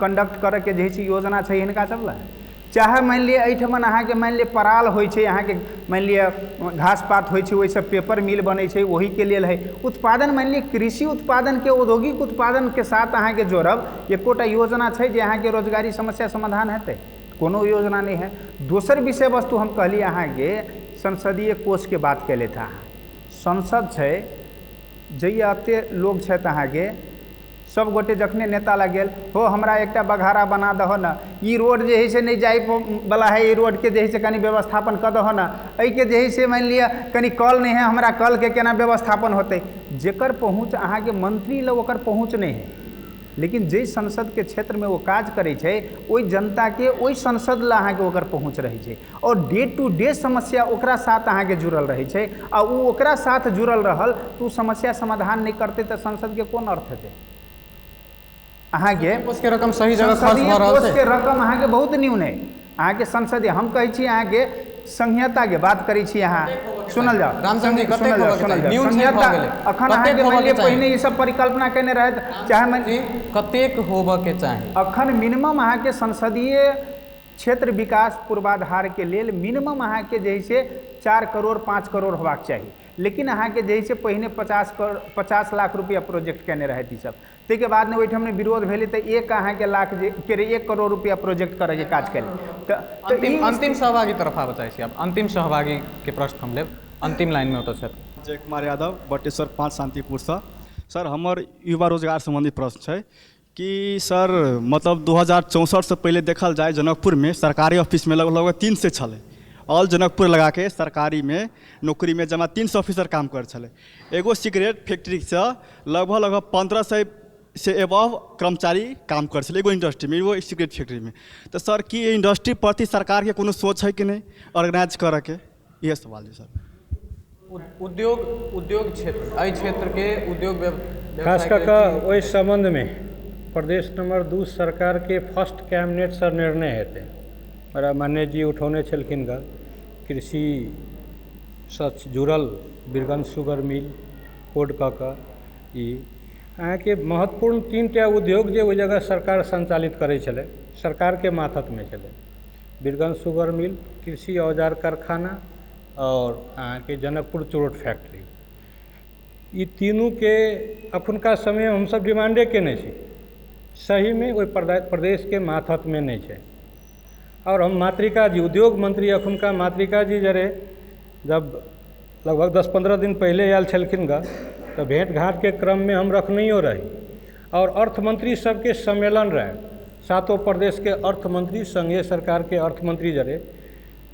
कंडक्ट करैके जे है से योजना छै हिनका सब लए। चाहे मानि लिअ एहिठमन अहाँके मानि लिअ पराल होइ छै, अहाँके मानि लिअ घास पात होइ छै, ओहिसँ पेपर मिल बनै छै, ओहिके लेल है उत्पादन। मानि लिअ कृषि उत्पादनके औद्योगिक उत्पादनके साथ अहाँके जोड़ब, एकोटा योजना छै जे अहाँके रोजगारी समस्या समाधान हेतै? कोनो योजना नहि है। दोसर विषय वस्तु हम कहली अहाँके संसदीय कोषके बात केलथि अहाँ। संसद छै जहिया एतेक लोग छथि अहाँके, सब गोटे जखने नेता लग गेल, हो हमरा एकटा बघारा बना दहो ने, ई रोड जे है से नहि जाय वाला है, ई रोडके जे है से कनि व्यवस्थापन कऽ दहो ने, एहिके जे है से मानि लिअ कनि कल नहि है, हमरा कलके केना व्यवस्थापन होतै। जेकर पहुँच अहाँके मंत्री लग ओकर पहुँच नहि है, लेकिन जाहि संसदके क्षेत्रमे ओ काज करै छै ओहि जनताके ओहि संसद लए अहाँके ओकर पहुँच रहै छै, और डे टू डे समस्या ओकरा साथ अहाँके जुड़ल रहै छै, आ ओ ओकरा साथ जुड़ल रहल तऽ ओ समस्या समाधान नहि करतै तऽ संसदके कोन अर्थ हेतै? अहाँके कोषके रकम सही जगह खर्च भऽ रहल छै? कोषके रकम अहाँके बहुत न्यून है। अहाँके संसदीय हम कहै छी अहाँके संहिताके बात करै छी अहाँ, सुनल जाओ रामचंद्र जी, संहिता अखन अहाँके मानि लिअ पहिने ई सब परिकल्पना केने रहथि, चाहे मानि कतेक होबऽके चाही अखन मिनिमम अहाँके संसदीय क्षेत्र विकास पूर्वाधारके लेल मिनिमम अहाँके जे है से 4 करोड़ 5 करोड़ होबाक चाही, लेकिन अहाँके जे है से पहिने 50 लाख रुपया प्रोजेक्ट केने रहथि ई सब, ताहिके बाद ने ओहिठाम विरोध भेलै तऽ एक अहाँके लाख जे के 1 करोड़ रुपया प्रोजेक्ट करैके काज केलै। तऽ अंतिम सहभागी तरफ आबऽ चाहै छी, आब अंतिम सहभागीके प्रश्न हम लेब, अंतिम लाइनमे ओतऽ छथि। जय कुमार यादव, बटेश्वर 5 शान्तिपुरसँ। सर हमर युवा रोजगार सम्बन्धी प्रश्न छै कि सर मतलब 2064 से पहिले देखल जाय जनकपुरमे सरकारी ऑफिसमे लगभग 300 छलै, ऑल जनकपुर लगाके सरकारीमे नौकरीमे जमा 300 ऑफिसर काम करै छलै। एगो सिगरेट फैक्ट्रीसँ लगभग 1500 से एबव कर्मचारी काम करै छलै एगो इंडस्ट्रीमे, एगो सिगरेट फैक्ट्रीमे। तऽ सर की इंडस्ट्री प्रति सरकारके कोनो सोच है कि नहि ऑर्गेनाइज करऽके? इएह सवाल छै सर। उद्योग क्षेत्र, एहि क्षेत्रके उद्योग खास कऽ कऽ ओहि सम्बन्धमे प्रदेश नंबर 2 सरकारके फर्स्ट कैबिनेटसँ निर्णय हेतै। बड़ा मान्य जी उठौने छलखिन गऽ कृषिसँ जुड़ल बीरगंज शुगर मिल कोड कऽ कऽ ई अहाँके महत्वपूर्ण 3टा उद्योग जे ओहि जगह सरकार सञ्चालित करै छलै, सरकारके माथतमे छलै, बीरगंज शुगर मिल, कृषि औजार कारखाना और अहाँके जनकपुर चुरोट फैक्ट्री। ई तीनूके अखुनका समय हमसब डिमांडे केने छी, सहीमे ओहि प्रदेशके माथतमे नहि छै। और हम मातृका जी उद्योग मंत्री अखुनका मातृका जी जरे जब लगभग 10-15 दिन पहिले आयल छलखिन गऽ तऽ भेँट घाँटके क्रममे हम रखनहियो रही, और अर्थमंत्री सबके सम्मेलन रहै, 7 प्रदेशके अर्थमंत्री संघीय सरकारके अर्थमंत्री जरे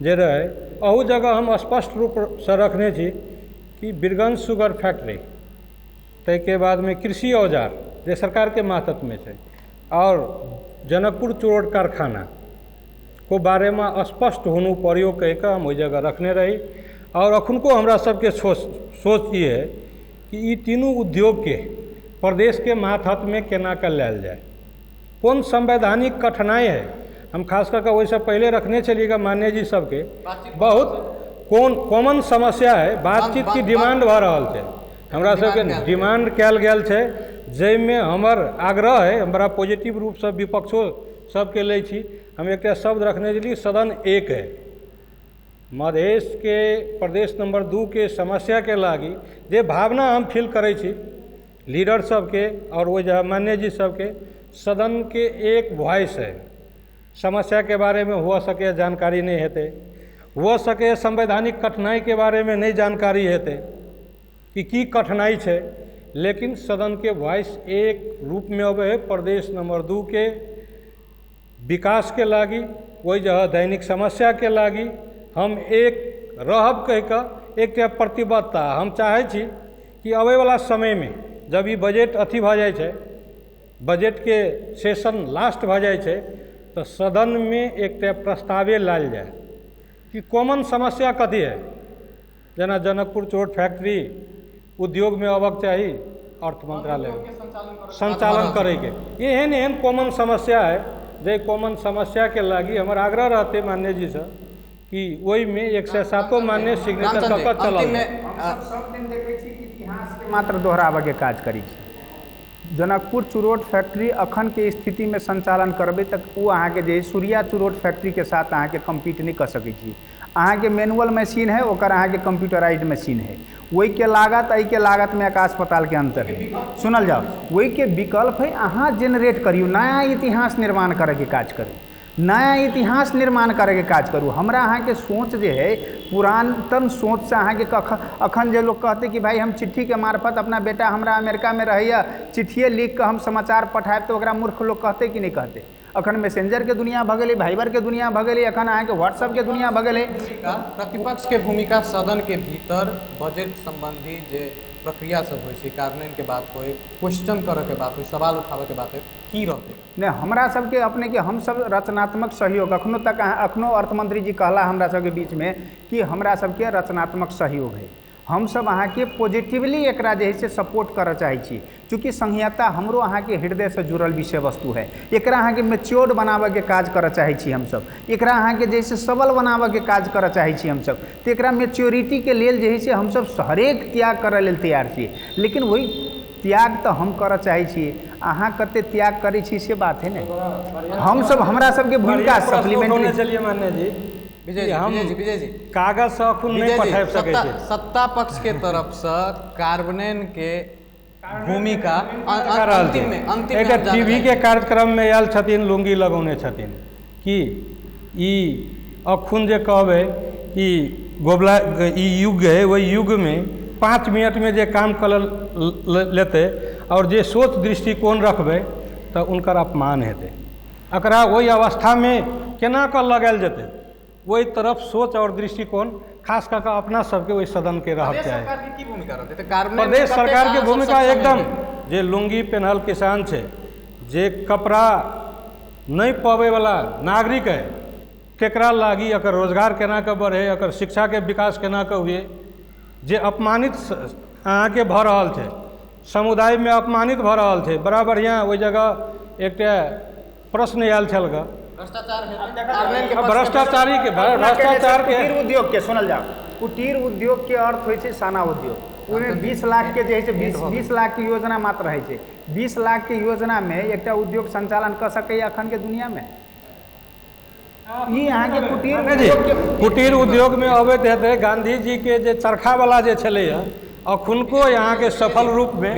जे रहै, अहू जगह हम स्पष्ट रूपसँ रखने छी कि बीरगंज शुगर फैक्ट्री, ताहिके बादमे कृषि औजार जे सरकारके मातहतमे छै, और जनकपुर चुरोट कारखाना को बारेमे स्पष्ट होनु पड़ियो कहि कऽ हम ओहि जगह रखने रही। और अखुनको हमरा सबके सोच ई है कि ई तीनू उद्योगके प्रदेशके मातहतमे केना कऽ लायल जाय, कोन संवैधानिक कठिनाइ है। हम खास कऽ कऽ ओहिसँ पहिले रखने छलियै मान्य जी सबके, बहुत कोन कॉमन समस्या है, बातचीत की डिमांड भऽ रहल छै, हमरा सबके डिमांड कयल गेल छै, जाहिमे हमर आग्रह है, हम बड़ा पॉजिटिव रूपसँ विपक्षो सबके लै छी। हम एकटा शब्द रखने छली, सदन एक है। मधेश के प्रदेश नंबर 2 के समस्या के लागी जे भावना हम फील करै छी लीडर सबके और ओहि जगह मान्य जी सबके, सदन के एक वॉइस है। समस्या के बारे में हुआ सके जानकारी नहीं हेतै, हुआ सके संवैधानिक कठिनाई के बारे में नहीं जानकारी हेतै कि की कठिनाई छै, लेकिन सदन के वॉइस एक रूप में अबै है। प्रदेश नंबर 2 के विकास के लागी, ओहि जगह दैनिक समस्या के लागी हम एक रहब कहि कऽ एकटा प्रतिबद्धता हम चाहै छी कि अबैवला समयमे जब ई बजट अथी भऽ जाइ छै, बजटके सेशन लास्ट भऽ जाइ छै, तऽ सदनमे एकटा प्रस्तावे लायल जाय कि कॉमन समस्या कथी है। जेना जनकपुर चोट फैक्ट्री उद्योगमे अबक चाही, अर्थ मंत्रालय संचालन करैके, एहन एहन कॉमन समस्या है। जाहि कॉमन समस्याके लागी हमर आग्रह रहतै मान्य जीसँ कि ओहिमे 107 मान्य सिग्नेचर कऽ कऽ चलल। सब दिन देखै छी कि इतिहासके मात्र दोहराबऽके काज करै छी। जनकपुर चुरोट फैक्ट्री अखनके स्थितिमे संचालन करबै तऽ ओ अहाँके जे सूर्या चुरोट फैक्ट्रीके साथ अहाँके कम्पीट नहि कऽ सकै छी। अहाँके मैनुअल मशीन है, ओकर अहाँके कम्प्यूटराइज्ड मशीन है। ओहिके लागत एहिके लागतमे आकाश पातालके अंतर है। सुनल जाओ, ओहिके विकल्प है अहाँ जेनरेट करियौ, नया इतिहास निर्माण करैके काज करू, नया इतिहास निर्माण करैके काज करू। हमरा अहाँके सोच जे है पुरानतम सोचसँ अहाँके अखन जे लोग कहते कि भाई हम चिट्ठीके मार्फत अपना बेटा हमरा अमेरिकामे रहैए, चिट्ठिए लिख कऽ हम समाचार पठायब, तऽ ओकरा मूर्ख लोग कहते कि नहि कहते। अखन मैसेंजरके दुनिया भऽ गेलै, भाइबरके दुनिया भऽ गेलै, अखन अहाँके व्हाट्सएपके दुनिया भऽ गेलै। प्रतिपक्षके भूमिका सदनके भीतर बजट सम्बन्धी जे प्रक्रिया सब होइ छै, कार्यान्वयनके बात होइ, क्वेश्चन करऽके बात होइ, सवाल उठाबऽके बात होइ, की रहतै? नहि, हमरा सबके अपनेके हमसब रचनात्मक सहयोग अखनो तक अखनो अर्थमंत्री जी कहला हमरा सबके बीचमे कि हमरा सबके रचनात्मक सहयोग है। हमसब अहाँके पॉजिटिवली एकरा जे है से सपोर्ट करऽ चाहै छी। चूँकि संहिता हमरो अहाँके हृदयसँ जुड़ल विषय वस्तु है, एकरा अहाँके मैच्योर्ड बनाबऽके काज करऽ चाहै छी हमसब, एकरा अहाँके जे है से सबल बनाबऽके काज करऽ चाहै छी हमसब। तऽ एकरा मैच्योरिटीके लेल जे है से हमसब हरेक त्याग करऽ लेल तैयार छी। लेकिन वही त्याग तऽ हम करऽ चाहै छी, अहाँ कते त्याग करै छी से बात है ने। हमसब हमरा सबके भूमिका सप्लीमेंट्री चलिए मान्य जी। विजय जी कागजसँ अखन नहि पठाबि सकै छी। सत्ता पक्ष के तरफसँ कार्बनेन के भूमिका अंतिम एकटा टीवी के कार्यक्रममे आयल छथिन, लुंगी लगौने छथिन कि ई अखन जे कहबै कि गोबला ई युग है, ओहि युगमे 5 मिनटमे जे काम कर लेतै और जे सोच दृष्टिकोण रखबै तऽ हुनकर अपमान हेतै। एकरा ओहि अवस्थामे केना कऽ लगायल जेतै, ओहि तरफ सोच और दृष्टिकोण खास कऽ कऽ अपना सबके ओहि सदन के रहक चाही। प्रदेश सरकार के भूमिका एकदम जे लुंगी पेन्हल किसान छै, जे कपड़ा नहि पबैवला नागरिक है, तेकरा लागी अगर रोजगार केना कऽ बढ़े, अगर शिक्षाके विकास केना कऽ हुए, जे अपमानित अहाँके भऽ रहल छै, समुदायमे अपमानित भऽ रहल छै। बड़ा बढ़िआँ ओहि जगह एकटा प्रश्न आयल छल गऽ भ्रष्टाचारी के, भ्रष्टाचार के कुटीर उद्योग के सुनल जाओ। कुटीर उद्योग के अर्थ होइ छै साना उद्योग। ओहिमे 20 लाख के जे है से 20 लाख के योजना मात्र रहै छै। 20 लाख के योजनामे एकटा उद्योग संचालन कऽ सकैए अखन के दुनियामे? ई अहाँके कुटीर उद्योग के कुटीर उद्योगमे अबैत हेतै। गांधी जी के जे चरखावला जे छलैए अखुनको यहाँके सफल रूपमे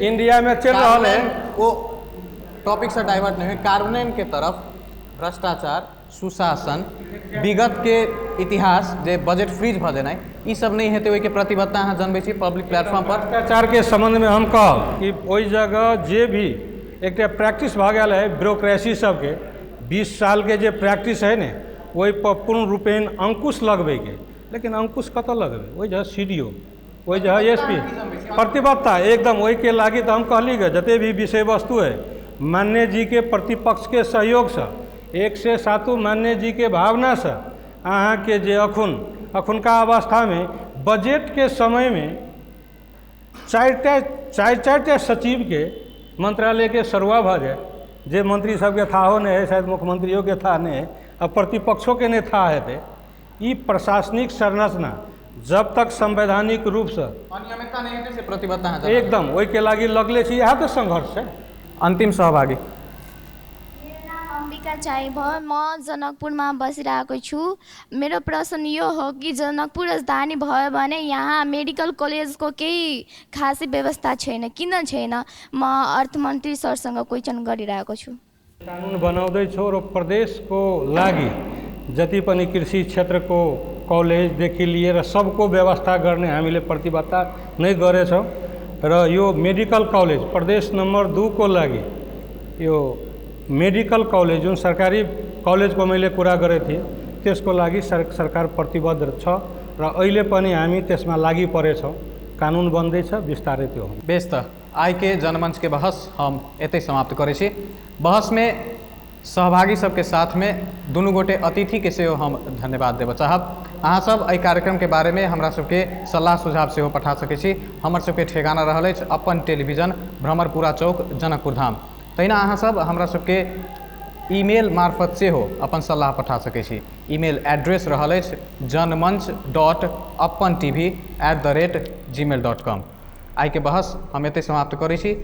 इंडियामे चलि रहल है। ओ टॉपिकसँ डाइवर्ट नहि होइ। कार्बनेन के तरफ भ्रष्टाचार, सुशासन, विगत के इतिहास जे बजट फ्रीज भऽ जेनाइ, ई सब नहि हेतै, ओहिके प्रतिबद्धता अहाँ जनबै छी पब्लिक प्लेटफॉर्म पर। भ्रष्टाचार के संबंधमे हम कहब कि ओहि जगह जे भी एकटा प्रैक्टिस भऽ गेल है ब्यूरोक्रेसी सबके, 20 सालके जे प्रैक्टिस है ने, ओहि पर पूर्ण रूपेण अंकुश लगबैके। लेकिन अंकुश कतऽ लगबै? ओहि जगह CDO, ओहि जगह SP। प्रतिबद्धता एकदम ओहिके लागी तऽ हम कहली गे जते भी विषय वस्तु है मान्य जी के प्रतिपक्षके सहयोगसँ 107 मान्य जी के भावनासँ अहाँके जे अखुनका अवस्थामे बजटके समयमे चारि चारिटा सचिवके मंत्रालयके सरुआ भऽ जाय, जे मंत्री सबके थाहो नहि है, शायद मुख्यमंत्रियोके था नहि है, आ प्रतिपक्षोके नहि था हेतै। ई प्रशासनिक संरचना जब तक संवैधानिक रूपसँ अनियमितता नहि हेतै से प्रतिबद्धता अहाँ जना। एकदम ओहिके लागि लगले छी, इएह तऽ सङ्घर्ष छै। अन्तिम सहभागी। मेरो नाम अम्बिका चाई भयो, म जनकपुरमा बसिरहेको छु। मेरो प्रश्न यो हो कि जनकपुर राजधानी भयो भने यहाँ मेडिकल कलेजको केही खासै व्यवस्था छैन, किन छैन? म अर्थमन्त्री सरसँग क्वेसन गरिरहेको छु। कानुन बनाउँदैछौँ र प्रदेशको लागि जति पनि कृषि क्षेत्रको कलेजदेखि लिएर सबको व्यवस्था गर्ने हामीले प्रतिबद्धता नै गरेछौँ र यो मेडिकल कलेज प्रदेश नम्बर 2 को लागि यो मेडिकल कलेज जुन सरकारी कलेजको मैले कुरा गरेको थिएँ त्यसको लागि सरकार प्रतिबद्ध छ र अहिले पनि हामी त्यसमा लागि परेछौँ। कानुन बन्दैछ, बिस्तारै त्यो हुन्छ। बेस, त आइके जनमञ्चके बहस हम एतै समाप्त करै छी। बहसमे सहभागी सबके साथमे दुनू गोटे अतिथिके सेहो हम धन्यवाद देबऽ चाहब। अहाँ सब एहि कार्यक्रमके बारेमे हमरा सबके सल्लाह सुझाव सेहो पठा सकै छी। हमर सबके ठेगाना रहल अछि अपन टेलीविजन, भ्रमरपुरा चौक, जनकपुर धाम। तहिना अहाँ सब हमरा सबके ईमेल मार्फत सेहो अपन सल्लाह पठा सकै छी। ईमेल एड्रेस रहल अछि janmanch.apantv@gmail.com। आइके बहस हम एतै समाप्त करै छी।